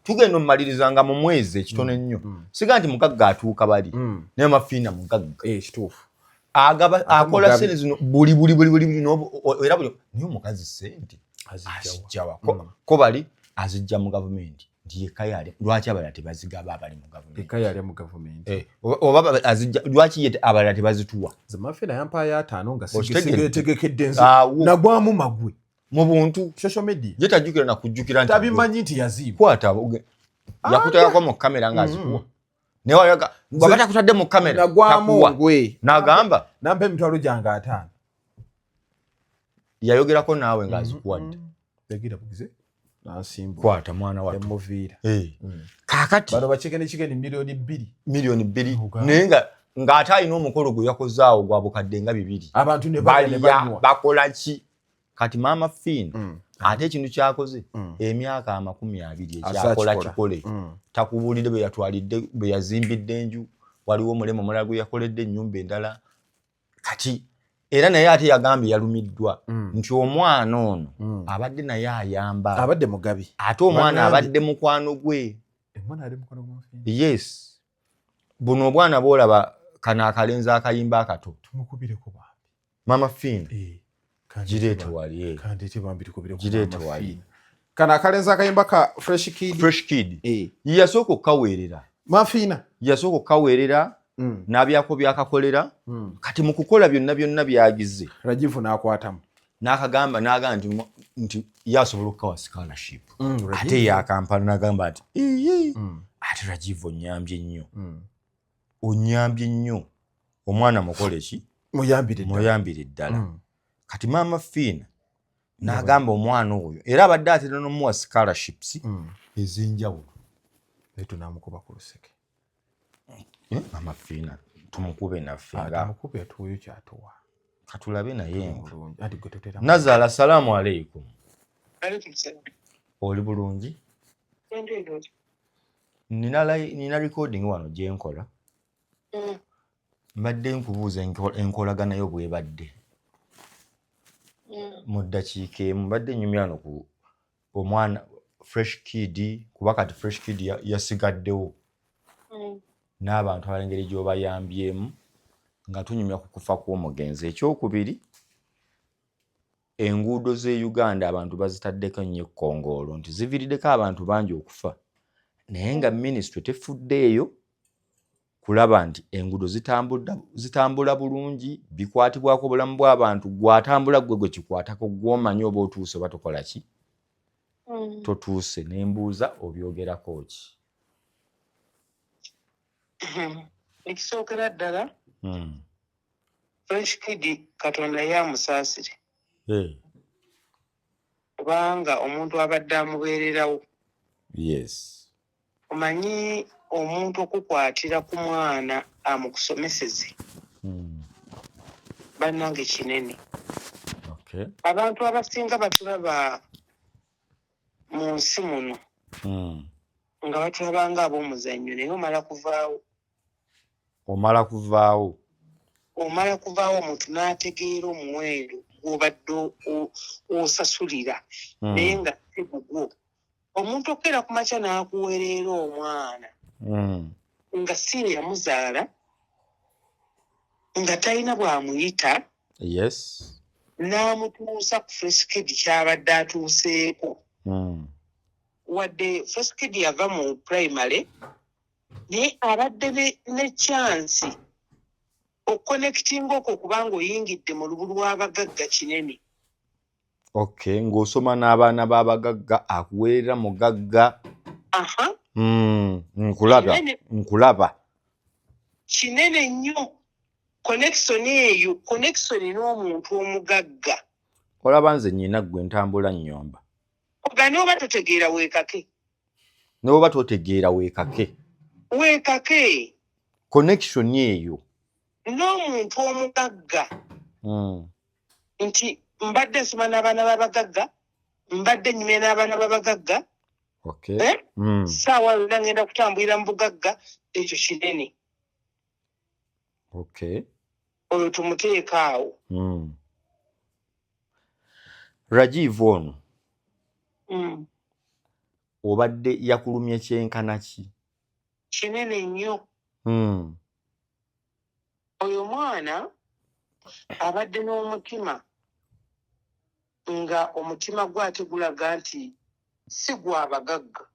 tugenda omumaliriza nga mu mwezi ekitono ennyo. Siga nti mugagga atuuka bali, naye Mafiina mugagga. Eh, kituufu. Agaba. Ate Akola mugabi. sente zino buli buli buli buli buli era buli, naye omukazi sente Azijjawa? Azijjawa? Ko bali azijja mu gavumenti nti yekka yali, lwaki abalala tebazigaba abali mu gavumenti? Eka yali mu gavumenti. Eh, oba azijja lwaki ye abalala tebazituwa? Nze Mafina yampaayo 50 nga Okitegedde? sigetegekedde nze. Awo. Nagwamu magwe. Mu buntu. Social media. Ye tajjukira nakujjukira nti Tabimanyi nti yaziibwa. Kwata yakuteekako mu kamera ng'azikuwa, naye wayaga bw'aba takutadde mu kamera Nagwamu takuwa. ngwe. N'agamba Nampa emitwalo gyange 50. Yayogerako naawe ng'azikuwadde? Yagira bugize nansimbu. Kwata mwana wattu. Emuviira. Eh. Kaakati Bano bakigeni kigeni miliyoni 2. Miliyoni 2. Uganda. Naye nga ng'ate alina omukolo gwe yakozaawo gwa bukadde nga 200. Abantu ne balya ne balya banywa. Bakola ki kati Maama Fiina? Ate ekintu kyakoze emyaka 20 ekyakola Akyakikola. kikole. Takubuulidde bwe yatwalidde, bwe yazimbidde enju, waliwo omulema omulala gwe yakoledde ennyumba endala. Kati era naye ate yagambye yalumiddwa nti omwana ono abadde naye ayamba. Abadde mugabi. Ate omwana Bannange. abadde mukwano gwe. Omwana ali mukwano gwa Mafiina? Yes, buno obwana bwolaba kano akalenzi akayimba akato. Tumukubireko bambi. Mama Fiina. Eh, Gireete wali, eh. Kandeete bambi tukubireko Gireete Mama wali. Fiina. Kano akalenzi akayimba ka Fresh Kid. Fresh Kid. Eh. Yasooka okukaweerera. Mafiina. Yasooka okukaweerera n'abyako byakakolera. Kati mu kukola byonna byonna byagize, Rajivu n'akwatamu. N'akagamba n'agamba nti ye asobola okukawa scholarship. Ate yakampala n'agamba nti iye, ate Rajivu onyambye nnyo, onyambye nnyo, omwana mukole ki? Muyambire ddala. Muyambire ddala. Kati Maama Fiina n'agamba omwana oyo era abadde atera n'omuwa scholarships ez'enjawulo. Naye tunamukuba ku luseke. Eh, Maama Fiina tumukube naffe nga Tumukube atuweyo kyatuwa. Katulabe naye nga Bulungi. Anti gwe totera. Nazaala, salaamu aleikum. Alaikum salam. Oli bulungi? Ndi bulungi. Nina recording wano gye nkola. Mbadde nkubuuza enkolagana yo bwebadde. Mu ddakiika emu mbadde nyumya wano ku omwana Fresh Kid, kuba kati Fresh Kid yasigaddewo n'abantu abalala, engeri gy'obayambyemu. Nga tunyumya ku kufa kw'omugenzi. Ekyokubiri, enguudo z'e Uganda abantu bazitaddeko nnyo ekkongoolo nti ziviiriddeko abantu bangi okufa, naye nga minisitule tefuddeeyo kulaba nti enguudo zitambula bulungi, bikwatibwako obulamu bw'abantu. Gw'atambula gwe gwe kikwatako, gw'omanyi oba otuuse oba tokola ki, totuuse. Ne mbuuza, obyogerako ki? Ekisookera ddala, Fresh Kid, Katonda ye amusaasire, kubanga omuntu abadde amubeererawo. Omanyi omuntu okukwatira ku mwana amukusomeseze, bannange, kinene. Abantu abasinga batulaba mu nsi muno nga batulaba nga ab'omuzannyo, naye omala kuvaawo. Omala kuvaawo. Omala kuvaawo, omuntu n'ategeera omuwendo gw'obadde osasulira, naye nga si gugwo. Omuntu okukeera ku makya n'akuwereera omwana nga si ye yamuzaala, nga talina bw'amuyita, n'amutuusa ku Fresh Kid kyabadde atuuseeko. Wadde Fresh Kid yava mu primary, naye abadde ne chance okuconnectinga okwo, kubanga oyingidde mu lubu lw'abagagga, kinene. Okay, ng'osoma n'abaana b'abagagga, akuweerera mugagga. Aha. Nkulaba. Kinene. Nkulaba. Kinene nnyo connection eyo, connection n'omuntu omugagga. Olaba nze nyina ggwe ntambula nnyomba. Oga n'oba totegeera, weekake. N'oba totegeera, weekake. Weekake. Connection eyo. N'omuntu omugagga, nti mbadde nsoma n'abaana b'abagagga, mbadde nyumya n'abaana b'abagagga. Eh? Saawa yonna ngenda kutambulira mu bugagga, ekyo kinene. Oyo tumuteeka awo. Rajiv ono, obadde yakulumye kyenkana ki? Kinene nnyo. Oyo mwana abadde n'omutima, nga omutima gwe ate gulaga nti si gwabagagga,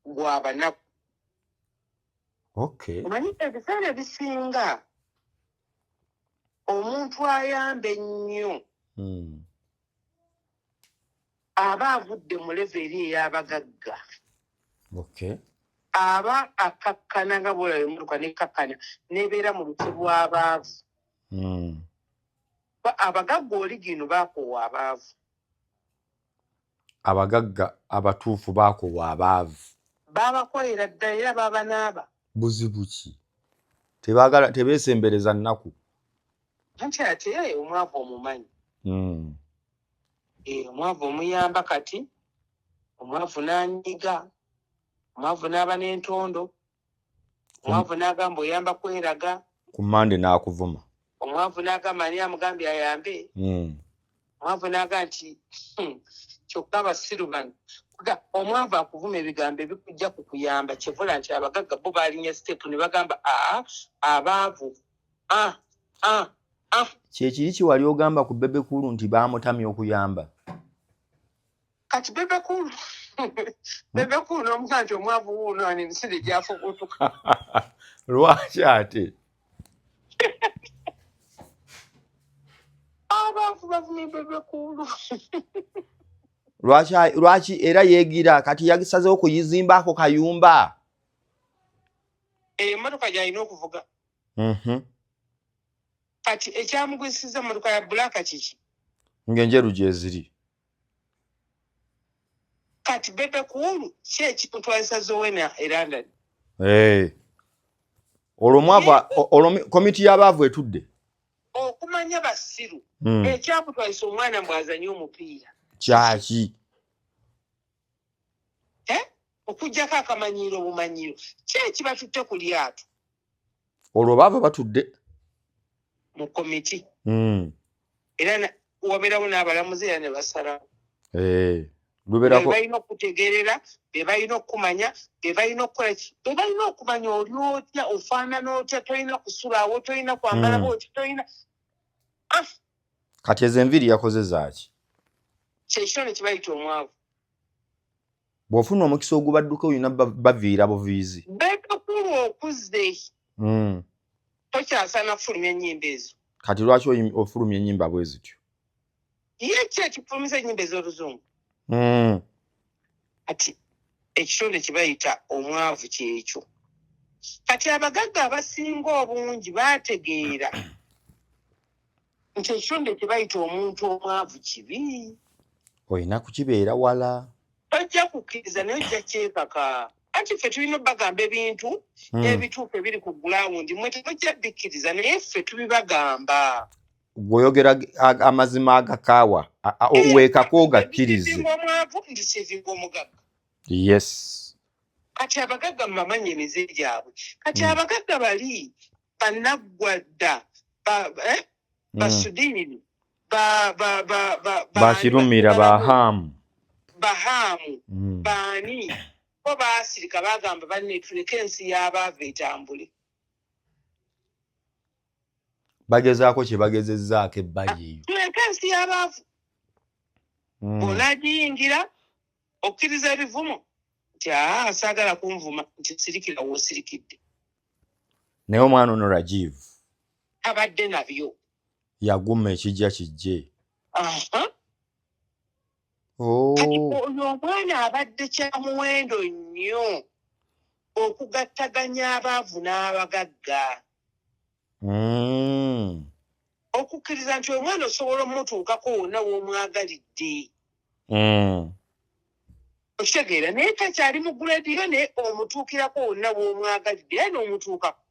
gwabanaku. Omanyi ebiseera ebisinga omuntu ayamba ennyo aba avudde mu level eri ey'abagagga. Aba akakkana nga bwolaba emmotoka nekkakkana nebeera mu luti lw'abaavu. Abagagga oli gino baakoowa abaavu. Abagagga abatuufu baakoowa abaavu. Babakolera ddala era babanaaba. Buzibu ki? Tebaagala, tebeesembereza nnaku. Anti ate omwavu omumanyi. Eh, omwavu omuyamba, kati omwavu n'anyiga, omwavu n'aba n'entondo, omwavu n'agamba oyamba kweraga. Ku mande n'akuvuma. Omwavu n'agamba ani amugambye ayambe. Omwavu n'agamba nti, kyokka abasiru bano." Omwavu akuvuma ebigambo ebikujja ku kuyamba. Kyevula nti abagagga bo baalinya step ne bagamba, aa, abaavu, a a a. Kyekiri kiwali ogamba ku Bebe Cool nti baamutamya okuyamba. Kati Bebe Cool, Bebe Cool n'omugaa nti omwavu wuuno ani emisinde gyafubutuka. Lwaki ate? Abaavu bavumye Bebe Cool. Lwaki? Lwaki era yeegira kati yagisazeho okuyizimbaako kayumba? Eyo emmotoka gy'alina okuvuga. Kati ekyamugwisiza emmotoka ya black kiki? Ng'enjeru gyeziri. Kati Bebe Cool ki ekimutwalisa Zowena e London? Eh. Olwo omwavu, olwo komiti y'abaavu etudde. Okumanya basiru. Ekyamutwalisa omwana mbw'azanye omupiira. Kyaki? Eh? Okugjako akamanyiiro obumanyiiro, ki ekibatutte ku lyato? Olwo baava batudde. Mu komiti. Era wabeerawo n'abalamuzi era ne basalawo. Eh. Lubeerako Be balina okutegeerera, be balina okumanya, be balina okukola ki, be balina okumanya oli otya, ofaanana otya, tolina kusulaawo, tolina kwambala bwoti, tolina Kati ezo enviiri yakoze zaaki? Kyekitone kibayita omwavu. Bw'ofuna omukisa ogubadduka olina baviira buviizi. Bekakulu okuze. Tokyasaana kufulumya ennyimba ezo. Kati lwaki ofulumya ennyimba bwe zityo? Ye ki ekifulumiza ennyimba ez'oluzungu? Kati ekitonde kye bayita omwavu kyekyo. Kati abagagga abasinga obungi baategeera nti ekitonde kye bayita omuntu omwavu kibi. Olina kukibeera wala. Tojja kukkiriza naye ojja kyekaka. Anti ffe tulina obbagamba ebintu ebituufu ebiri ku gulawundi, mwe temujja bikkiriza naye ffe tubibagamba. Gweoyogera amazima agakaawa, weekako ogakkirize. Omwavu ndisiivinga omugagga. Yes. Kati abagagga mubamanyi emize gyabwe. Kati abagagga bali bannaggwadda, Basudiini, Bakirumira, bahaamu. Bahaamu, baani bo baasirika bagamba banne tuleke ensi y'abaava etambule. Bagezaako kye bagezezzaako ebbali eyo. Tuleke ensi y'abaavu. Bw'onaagiyingira okkiriza ebivumo nti aa saagala kunvuma nti sirikira w'osirikidde. Naye omwana ono Rajiv abadde nabyo. Yaguma ekijja kijje. Kati oyo omwana abadde kya muwendo nnyo okugattaganya abaavu n'abagagga. Okukkiriza nti omwana osobola omutuukako wonna w'omwagalidde. Okitegeera naye takyali mu grade yo naye omutuukirako wonna w'omwagalidde era n'omutuukako.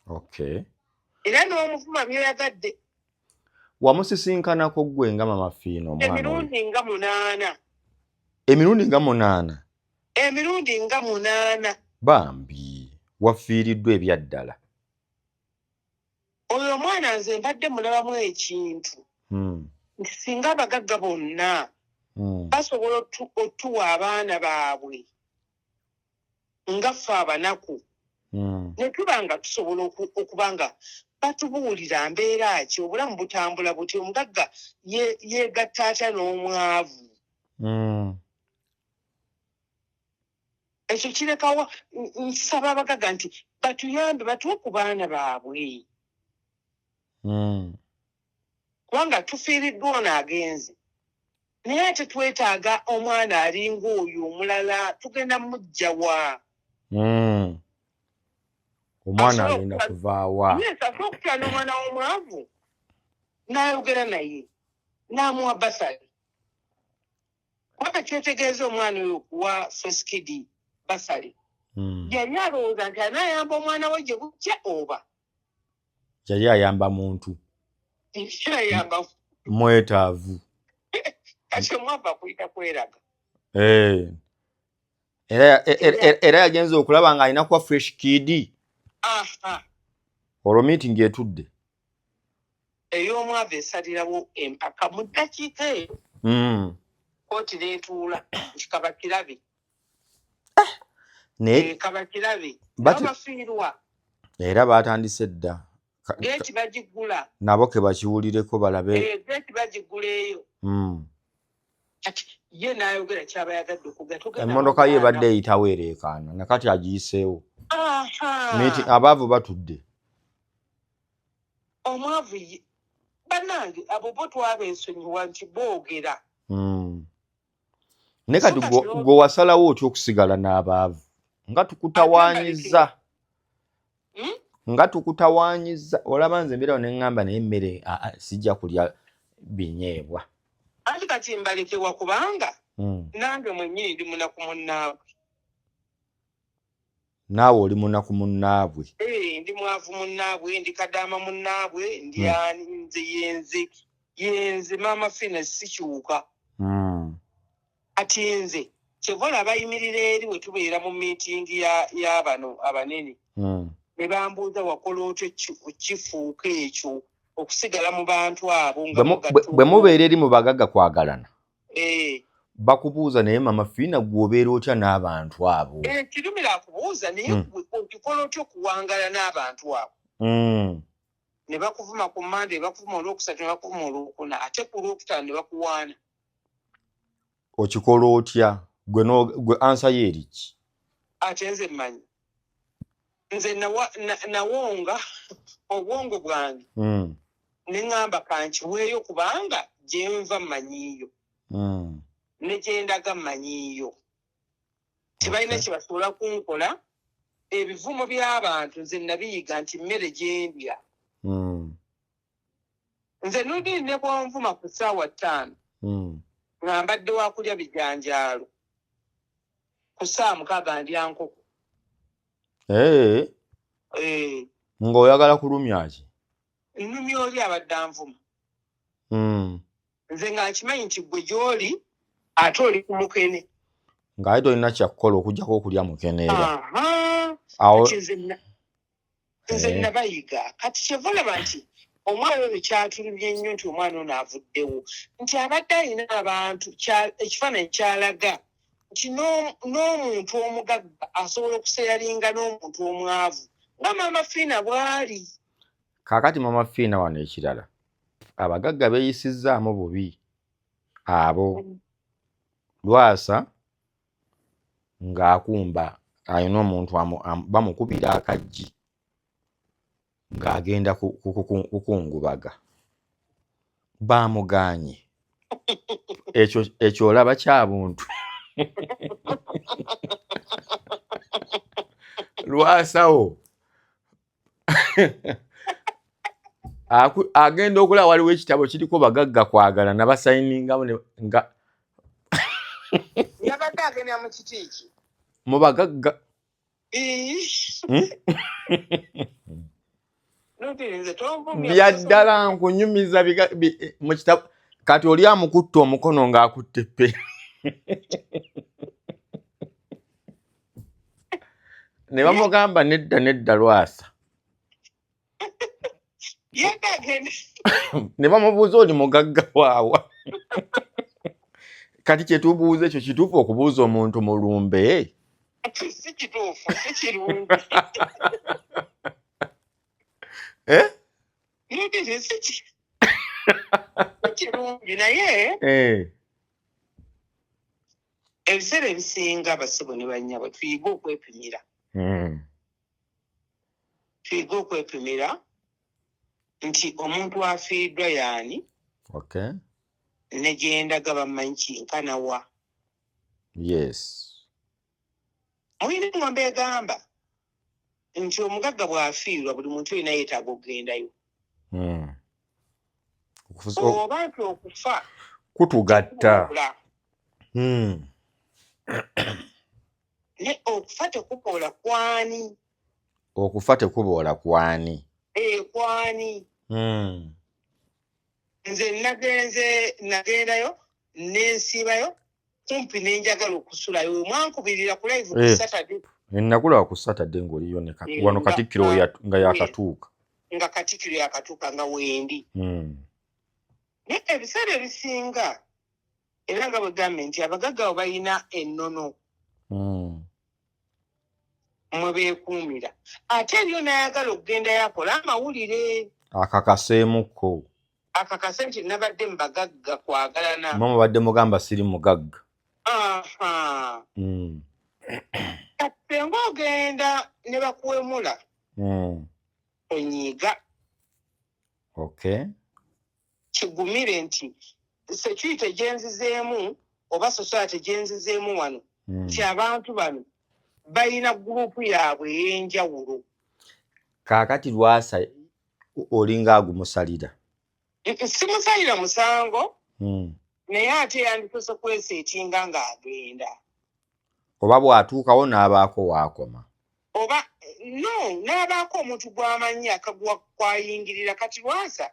Okay. Era n'omuvuma by'oyagadde. Wamusisinkanako ggwe nga Mama Fiina omwana oyo? Emirundi nga 8. Emirundi nga 8? Emirundi nga 8. Bambi wafiiriddwa ebyaddala. Oyo omwana nze mbadde mulabamu ekintu. Nti singa abagagga bonna basobola otuwa abaana baabwe nga ffe abanaku. Ne tuba nga tusobola okuba nga batubuulira mbeera ki, obulamu butambula buti, omugagga yeegatta atya n'omwavu. Ekyo kirekawo nsaba abagagga nti batuyambe batuwe ku baana baabwe. Kubanga tufiiriddwa ono agenze. Naye ate twetaaga omwana alinga oyo omulala tugenda mujjawa. Omwana agenda kuvaawa. Yes, asobola okutwala n'omwana w'omwavu n'ayogera naye n'amuwa basale. Kubanga kyetegeeza omwana oyo okuwa Fresh Kid basale. Yali alowooza nti anaayamba omwana we gye bujja oba? Yali ayamba muntu. Ayamba mwetaavu. Kati omwavu akuyita kweraga. Era yagenze okulaba ng'alina kuwa Fresh Kid. Olwo meeting etudde. Ey'omwavu esalirawo empaka mu ddakiika eyo. Kooti n'etuula nti kabakirabe. Naye kabakirabe. Bafiirwa. Era baatandise dda. Geeti bagigula. Nabo ke bakiwulireko balabe. Geeti bagigula eyo. Kati ye n'ayogera ky'aba yagadde okugenda. Emmotoka ye ebadde eyitawo ereekaana nakati agiyiseewo. Abaavu batudde. Omwavu ye bannange abo bo twabeesonyiwa nti boogera. Naye kati gwe wasalawo otya okusigala n'abaavu nga tukutawaanyiza? Nga tukutawaanyiza olaba nze mbeerawo ne ŋŋamba naye emmere sijja kulya binyeebwa. Anti kati mbalekewa kubanga nange mwennyini ndi munaku munnaabwe. Naawe oli munaku munnaabwe. Ndi mwavu munnaabwe, ndi kadaama munnaabwe, ndi ani nze yenze Maama Fiina sikyuka. Kati nze kyeva olaba bayimirira eri we tubeera mu meeting ya bano abanene. Ne bambuuza wakola otya kifuuka ekyo okusigala mu bantu abo nga Bwe mubeera eri mu bagagga kwagalana. Bakubuuza, naye Mama Fiina, gwe obeera otya n'abantu abo? Eh, Kirumira akubuuza, naye okikola otya okuwangala n'abantu abo? Ne bakuvuma ku Mande, ne bakuvuma Olwokusatu, ne bakuvuma Olwokuna, ate ku Lwokutaano ne bakuwaana. Okikola otya gwe? Gwe answer yo eriki? Ate nze mmanyi, nze nawonga obwongo bwange ne ŋŋamba kankiweeyo, kubanga gyenva mmanyiiyo ne gyendaga mmanyiiyo, tebalina kye basobola kunkola. Ebivumo by'abantu nze nabiyiga nti mmere gyendya. Nze nudini ne bwonvuma ku ssaawa 5 nga mbadde wakulya bijanjaalo, ku ssaawa 6 ndya nkoko. Eh. Ng'oyagala kulumya ki? Nnumya oli abadde anvuma. Nze nga nkimanyi nti gwe gy'oli ate oli ku mukene. Ng'ate tolina kyakukola okugjako okulya mukeneera. Aha. Awo. Kati nze nabayiga. Kati kyeva olaba nti omwana ono kyatulumye nnyo, nti omwana ono avuddewo, nti abadde alina abantu, ekifaananyi kyalaga nti n'omuntu omugagga asobola okuseyalinga n'omuntu omwavu nga Maama Fiina bw'ali. Kaakati Mama Fiina, wano ekirala, abagagga beeyisizzaamu bubi abo. Lwasa ng'akumba alina omuntu bamukubira akaggi ng'agenda kukungubaga, bamugaanye. Ekyo olaba kya buntu? Lwasawo agenda okulaba waliwo ekitabo kiriko bagagga kwagala, nabasayiningamu nga Yabadde agenda mu kiti ki? Mu bagagga. Hmm? Byaddala nkunyumiza mu kitabo. Kati oli amukutta omukono ng'akutta eppe, ne bamugamba, "Nedda, nedda, Lwasa." Ne bamubuuza, "Oli mugagga waawa?" Kati kyetubuuza, ekyo kituufu okubuuza omuntu mulumbe? Si kituufu, si kirungi. Eh? Si kirungi, naye ebiseera ebisinga, abasebo ne bannyabo, tuyige okwepimira. Tuyige okwepimira nti omuntu afiiriddwa yaani ne gyendaga bamanyi kinkanawa. Mulina engombe egamba nti omugagga bw'afiirwa, buli muntu yina yeetaaga okugendayo. Oba nti okufa kutugatta. Ne okufa tekuboola kwani? Okufa tekuboola kwani? E, kwani? Nze nagenze, nagendayo nensiibayo kumpi nenjagala okusulayo, mwankubirira ku live ku Saturday. Nakulaba ku Saturday ng'oliyo wano Katikkiro nga yakatuuka. Nga Katikkiro yakatuuka, nga wendi. Naye ebiseera ebisinga, era nga bwe gambye nti abagagga abo balina ennono mwe beekuumira, ate eriyo n'ayagala okugendayo akole amawulire. Akakaseemukko. Akakase nti nabadde mu bagagga kwagalana. Mama badde mugamba siri mugagga. Aha. Kati senga ogenda ne bakuwemula, onyiiga. Kigumire nti security gyenzizeemu oba society gyenzizeemu wano, nti abantu bano balina group yaabwe ey'enjawulo. Kaakati Lwasa olinga agumusalira. Simusalira musango, naye ate yandisoose kweseetinga ng'agenda. Oba bw'atuukawo n'abaako waakoma. Oba no n'abaako omuntu gw'amanyi akaguwa kwayingirira. Kati Lwasa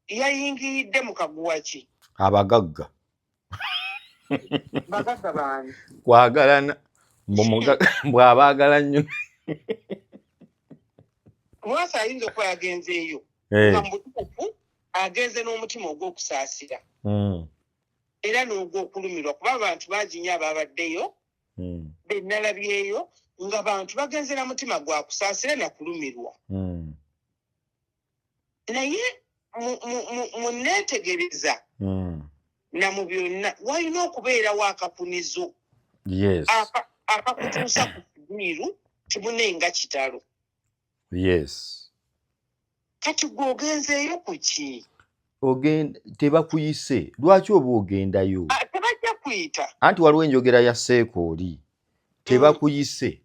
yayingiridde mu kaguwa ki? Abagagga. Bagagga baani? Kwagalana, bw'abaagala nnyo. Lwasa ayinza okuba yagenzeeyo nga mu butuufu agenze n'omutima ogw'okusaasira. Era n'ogw'okulumirwa, kuba abantu bangi nnyo abaabaddeyo be nalabyeyo nga bantu bagenze na mutima gwa kusaasira na kulumirwa. Naye mu neetegereza na mu byonna walina okubeerawo akakunizo akakutuusa ku kibiiru kibune nga kitalo. Kati gwe ogenzeeyo ku ki? Tebakuyise, lwaki oba ogendayo? Ah, tebajja kuyita. Anti waliwo enjogera ya seeka oli, tebakuyise,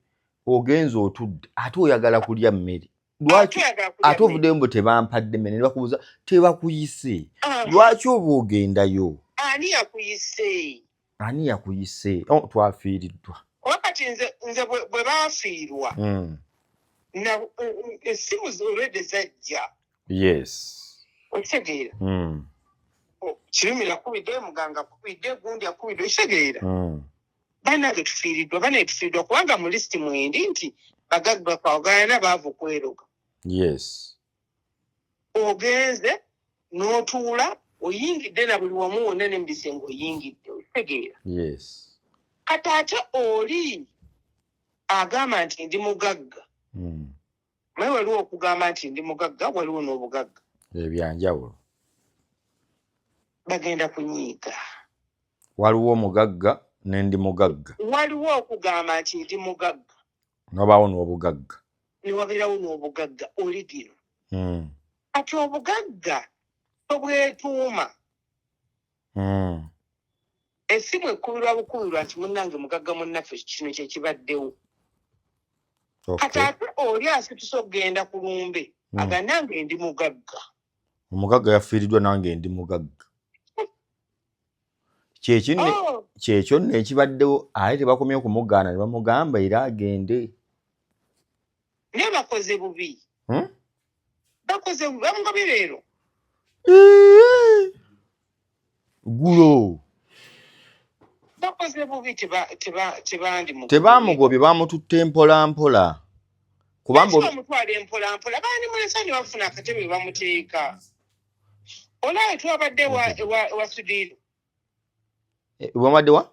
ogenze otudde, ate oyagala kulya mmere. Lwaki ate ovuddeyo mbu tebampadde mmere? Ne bakubuuza, tebakuyise, lwaki oba ogendayo? Ani yakuyise? Ani yakuyise? Oh, twafiiriddwa. Kuba kati nze bwe baafiirwa, essimu already zajja. Okitegeera? Kirumira akubidde, muganga akubidde, gundi akubidde, okitegeera? Bannange tufiiriddwa, banaye tufiiriddwa, kubanga mu lisiti mwendi nti bagagga kwagayana, baavu kweroga. Ogenze n'otuula, oyingidde na buli wamu wonna ne mu bisenge oyingidde, okitegeera? Kati ate oli agamba nti ndi mugagga. Naye waliwo okugamba nti ndi mugagga, waliwo n'obugagga. Ebyanjawulo. Bagenda kunyiiga. Waliwo omugagga ne ndi mugagga. Waliwo okugamba nti ndi mugagga, nobaawo n'obugagga. Ne wabeerawo n'obugagga oligino. Kati obugagga tobwetuuma. Essimu ekubirwa bukubirwa nti munnange mugagga munnaffe, kino kye kibaddewo. Kati ate oli asituse okugenda ku lumbe, aga nange ndi mugagga. Omugagga yafiiriddwa, nange ndi mugagga. Oh. Kyekyo nno ekibaddewo, ate tebakomye okumugaana ne bamugamba era agende. Naye bakoze bubi. Bakoze bubi, bamugobye leero. Gulo. Bakoze bubi, tebandi. Tebamugobye, bamututte mpola mpola, kubanga bamutwala empola mpola, bandimulesa ne bafuna akatebe bamuteeka. Olaba twabadde wa Sudiiro. Eh, wabadde wa?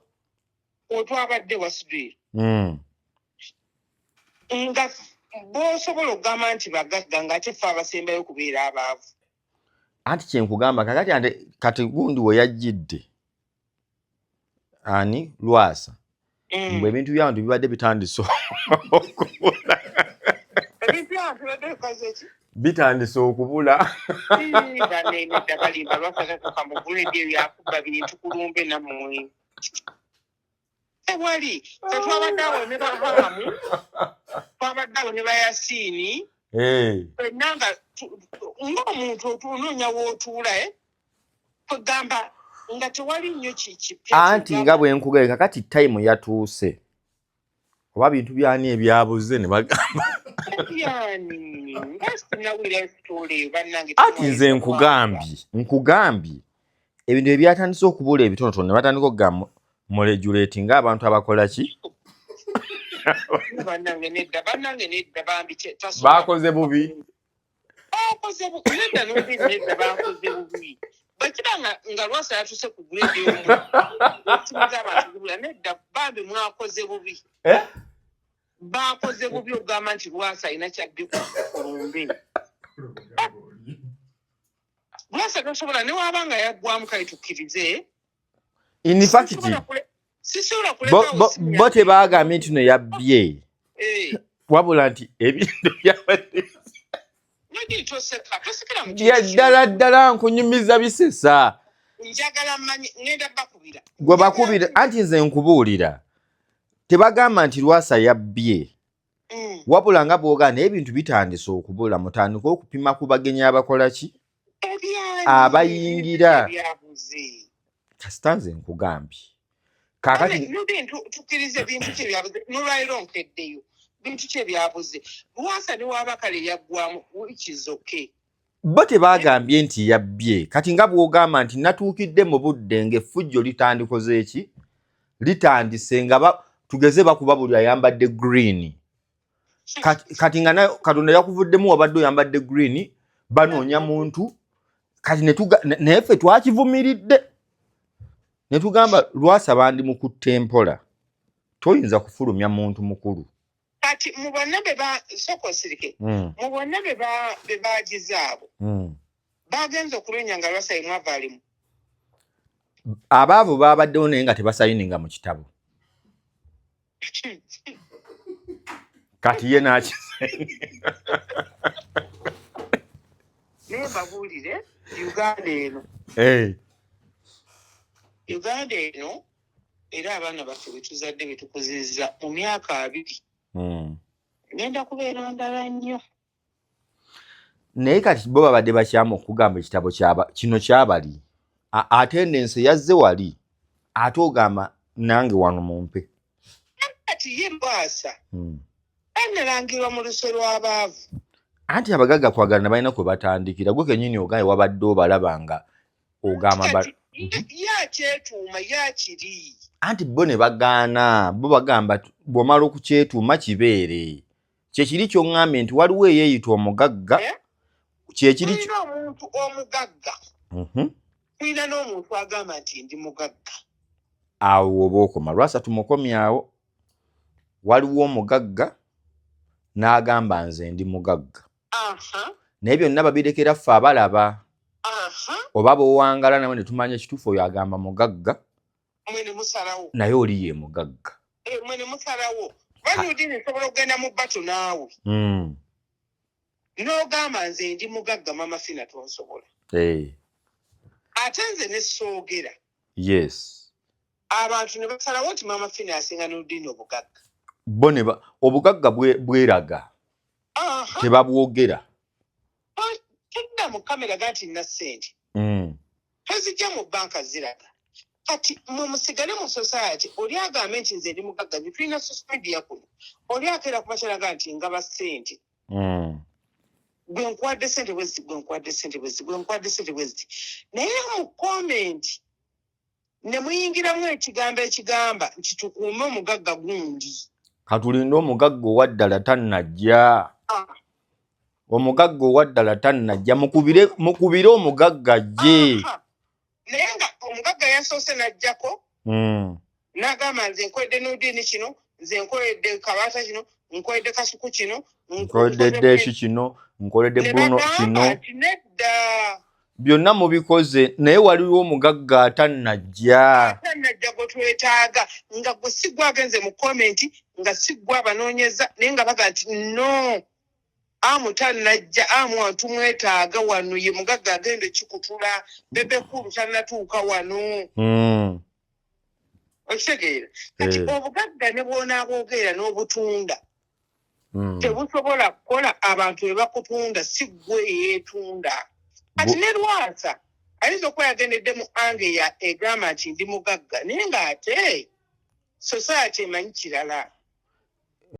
Otwabadde wa Sudiiro, nga bosobola okugamba nti bagagga, ng'ate ffe abasembayo okubeera abaavu. Anti kyenkugamba kakati ante kati gundi we yajjidde, ani, Lwasa, mbu ebintu by'abantu bibadde bitandise okubula. Ebintu by'abantu bibadde bikoze ki? Bitandise okubula. Banenedda, balimba. Lwasa tatuka mu grade eyo yakuba bintu kulumbe nammwe, tewali. Fe twabadde awo ne Bahaamu, twabadde awo ne Bayasiini, fenna nga ng'omuntu onoonya w'otuula, eh? Kwegamba nga tewali nnyo kipya. Anti nga bwe nkugambye, kakati time yatuuse, oba bintu byani ebyabuze ne bagamba. Byani? Nga sinawulira story eyo, bannange. Anti nze nkugambye ebintu ebyatandise okubula ebitonotono, ne batandika okugamba muregulate ng'abantu abakola ki. Bannange nedda, bannange nedda, bambi tasobola. Bakoze bubi. Bakoze bubi, nedda n'obubi, nedda, bakoze bubi. Bwekiba nga Lwasa yatuse ku grade emu esimu z'abantu zibula, nedda bambi, mwakoze bubi. Eh? Bakoze bubi okugamba nti Lwasa alina kyabbi ku lumbe. Lwasa tosobola, newaba nga yaggwamu, kale tukkirize. In fact, Sisobola bo, kulekawo simu bo yange. Tebagambye nti no yabbye, wabula nti ebintu byabadde Nodi toseka, tosekera mu bya kintu. Ddala ddala nkunyumiza bisesa. Njagala mmanyi, ngenda bakubira. Gwe bakubira, anti nze nkubuulira, tebagamba nti Lwasa yabbye, wabula nga bwogamba naye ebintu bitandise okubula, mutandike okupima ku bagenyi abakola ki, Ebyani? abayingira. Ebyabuze. Kasita nze nkugambye kaakati. Nodi tukkirize, bintu ki ebyabuze? Nolwaliro nkeddeyo, bintu ki ebyabuze? Lwasa newaba kale yaggwamu, which is okay. Bo tebagambye nti yabbye. Kati nga bw'ogamba nti natuukidde mu budde ng'effujjo litandikoze eki, litandise nga tugeze bakuba buli ayambadde green. Kati nga nayo Katonda yakuvuddemu, wabadde oyambadde green, banoonya muntu. Kati naye ffe twakivumiridde. Ne tugamba Lwasa bandimukutte mpola, toyinza kufulumya muntu mukulu. Kati mu bonna be ba sooka osirike. Mu bonna be baagize abo, bagenze okulwenya nga Lwasa ye mwavu alimu. Abaavu baabaddewo naye nga tebasayininga mu kitabo. Kati ye n'akisayininga. Naye mbabuulire, Uganda eno, Uganda eno, era abaana baffe betuzadde betukuzizza mu myaka 20 ngenda kubeera ndala nnyo. Naye kati bo babadde bakyamu okugamba ekitabo kino kyabali attendance yazze wali, ate ogamba nange wano mumpe. Kati ye Lwasa analangirwa mu luse lw'abaavu. Anti abagagga kwagalana balina kwe batandikira. Gwe kennyini ogaye wabadde obalaba nga ogamba ye akyetuuma yakiri. Anti bo ne bagaana, bo bagamba bw'omala okukyetuuma kibeere. Kyekiri ky'oŋŋambye nti waliwo eyeeyita omugagga. Kyekiri Tulina omuntu omugagga. Tulina n'omuntu agamba nti ndi mugagga. Awo oba okoma Lwasa tumukomyawo. Waliwo omugagga n'agamba nze ndi mugagga. Naye byonna babirekera ffe abalaba. Oba b'owangala nawe ne tumanya ekituufu oyo agamba mugagga. Mwene musalawo. Naye oli ye mugagga. Mwene musalawo. Banyudini nsobola okugenda mu bato naawe. N'ogamba nze ndi mugagga Mama Fina tonsobola. Ate nze ne soogera. Abantu ne basalawo nti Mama Fina asinga Nurdin obugagga. Bo ne obugagga bweraga. Tebabwogera. Todda mu kamera ga nti nina ssente. Tozijja mu banka ziraga. Kati mwe musigale mu society, oli agambe nti nze ndi mugagga nnyo, tulina social media kuno. Oli akeera ku bakyala ga nti ngaba ssente. Gwe nkuwadde ssente bwe ziti, gwe nkuwadde ssente bwe ziti, gwe nkuwadde ssente bwe ziti. Naye mu comment ne muyingiramu ekigambo ekigamba nti tukuume omugagga gundi. Katulinde omugagga owa ddala tannajja. Omugagga owa ddala tannajja, mukubire omugagga ajje. Naye nga omugagga yasoose n'ajjako. N'agamba nze nkoledde Nurdin kino, nze nkoledde Kabaata kino, nkoledde Kasuku kino, nkoledde Deshi kino, nkoledde Ne Bruno bagamba kino. nti nedda. Byonna mubikoze, naye waliwo omugagga atannajja. Atannajja gwe twetaaga, nga gwe si gwe agenze mu comment, nga si gwe abanoonyeza, naye nga baga nti no. Amu tannajja, amu wano tumwetaaga wano, ye mugagga agenda ekikutula, Bebe Cool tannatuuka wano. Okitegeera? Kati obugagga ne bw'onaabwogerera n'obutunda, tebusobola kukola abantu be bakutunda, si ggwe eyeetunda. Kati ne Lwasa ayinza okuba yagendedde mu ange ya egamba nti ndi mugagga, naye ng'ate society emanyi kirala.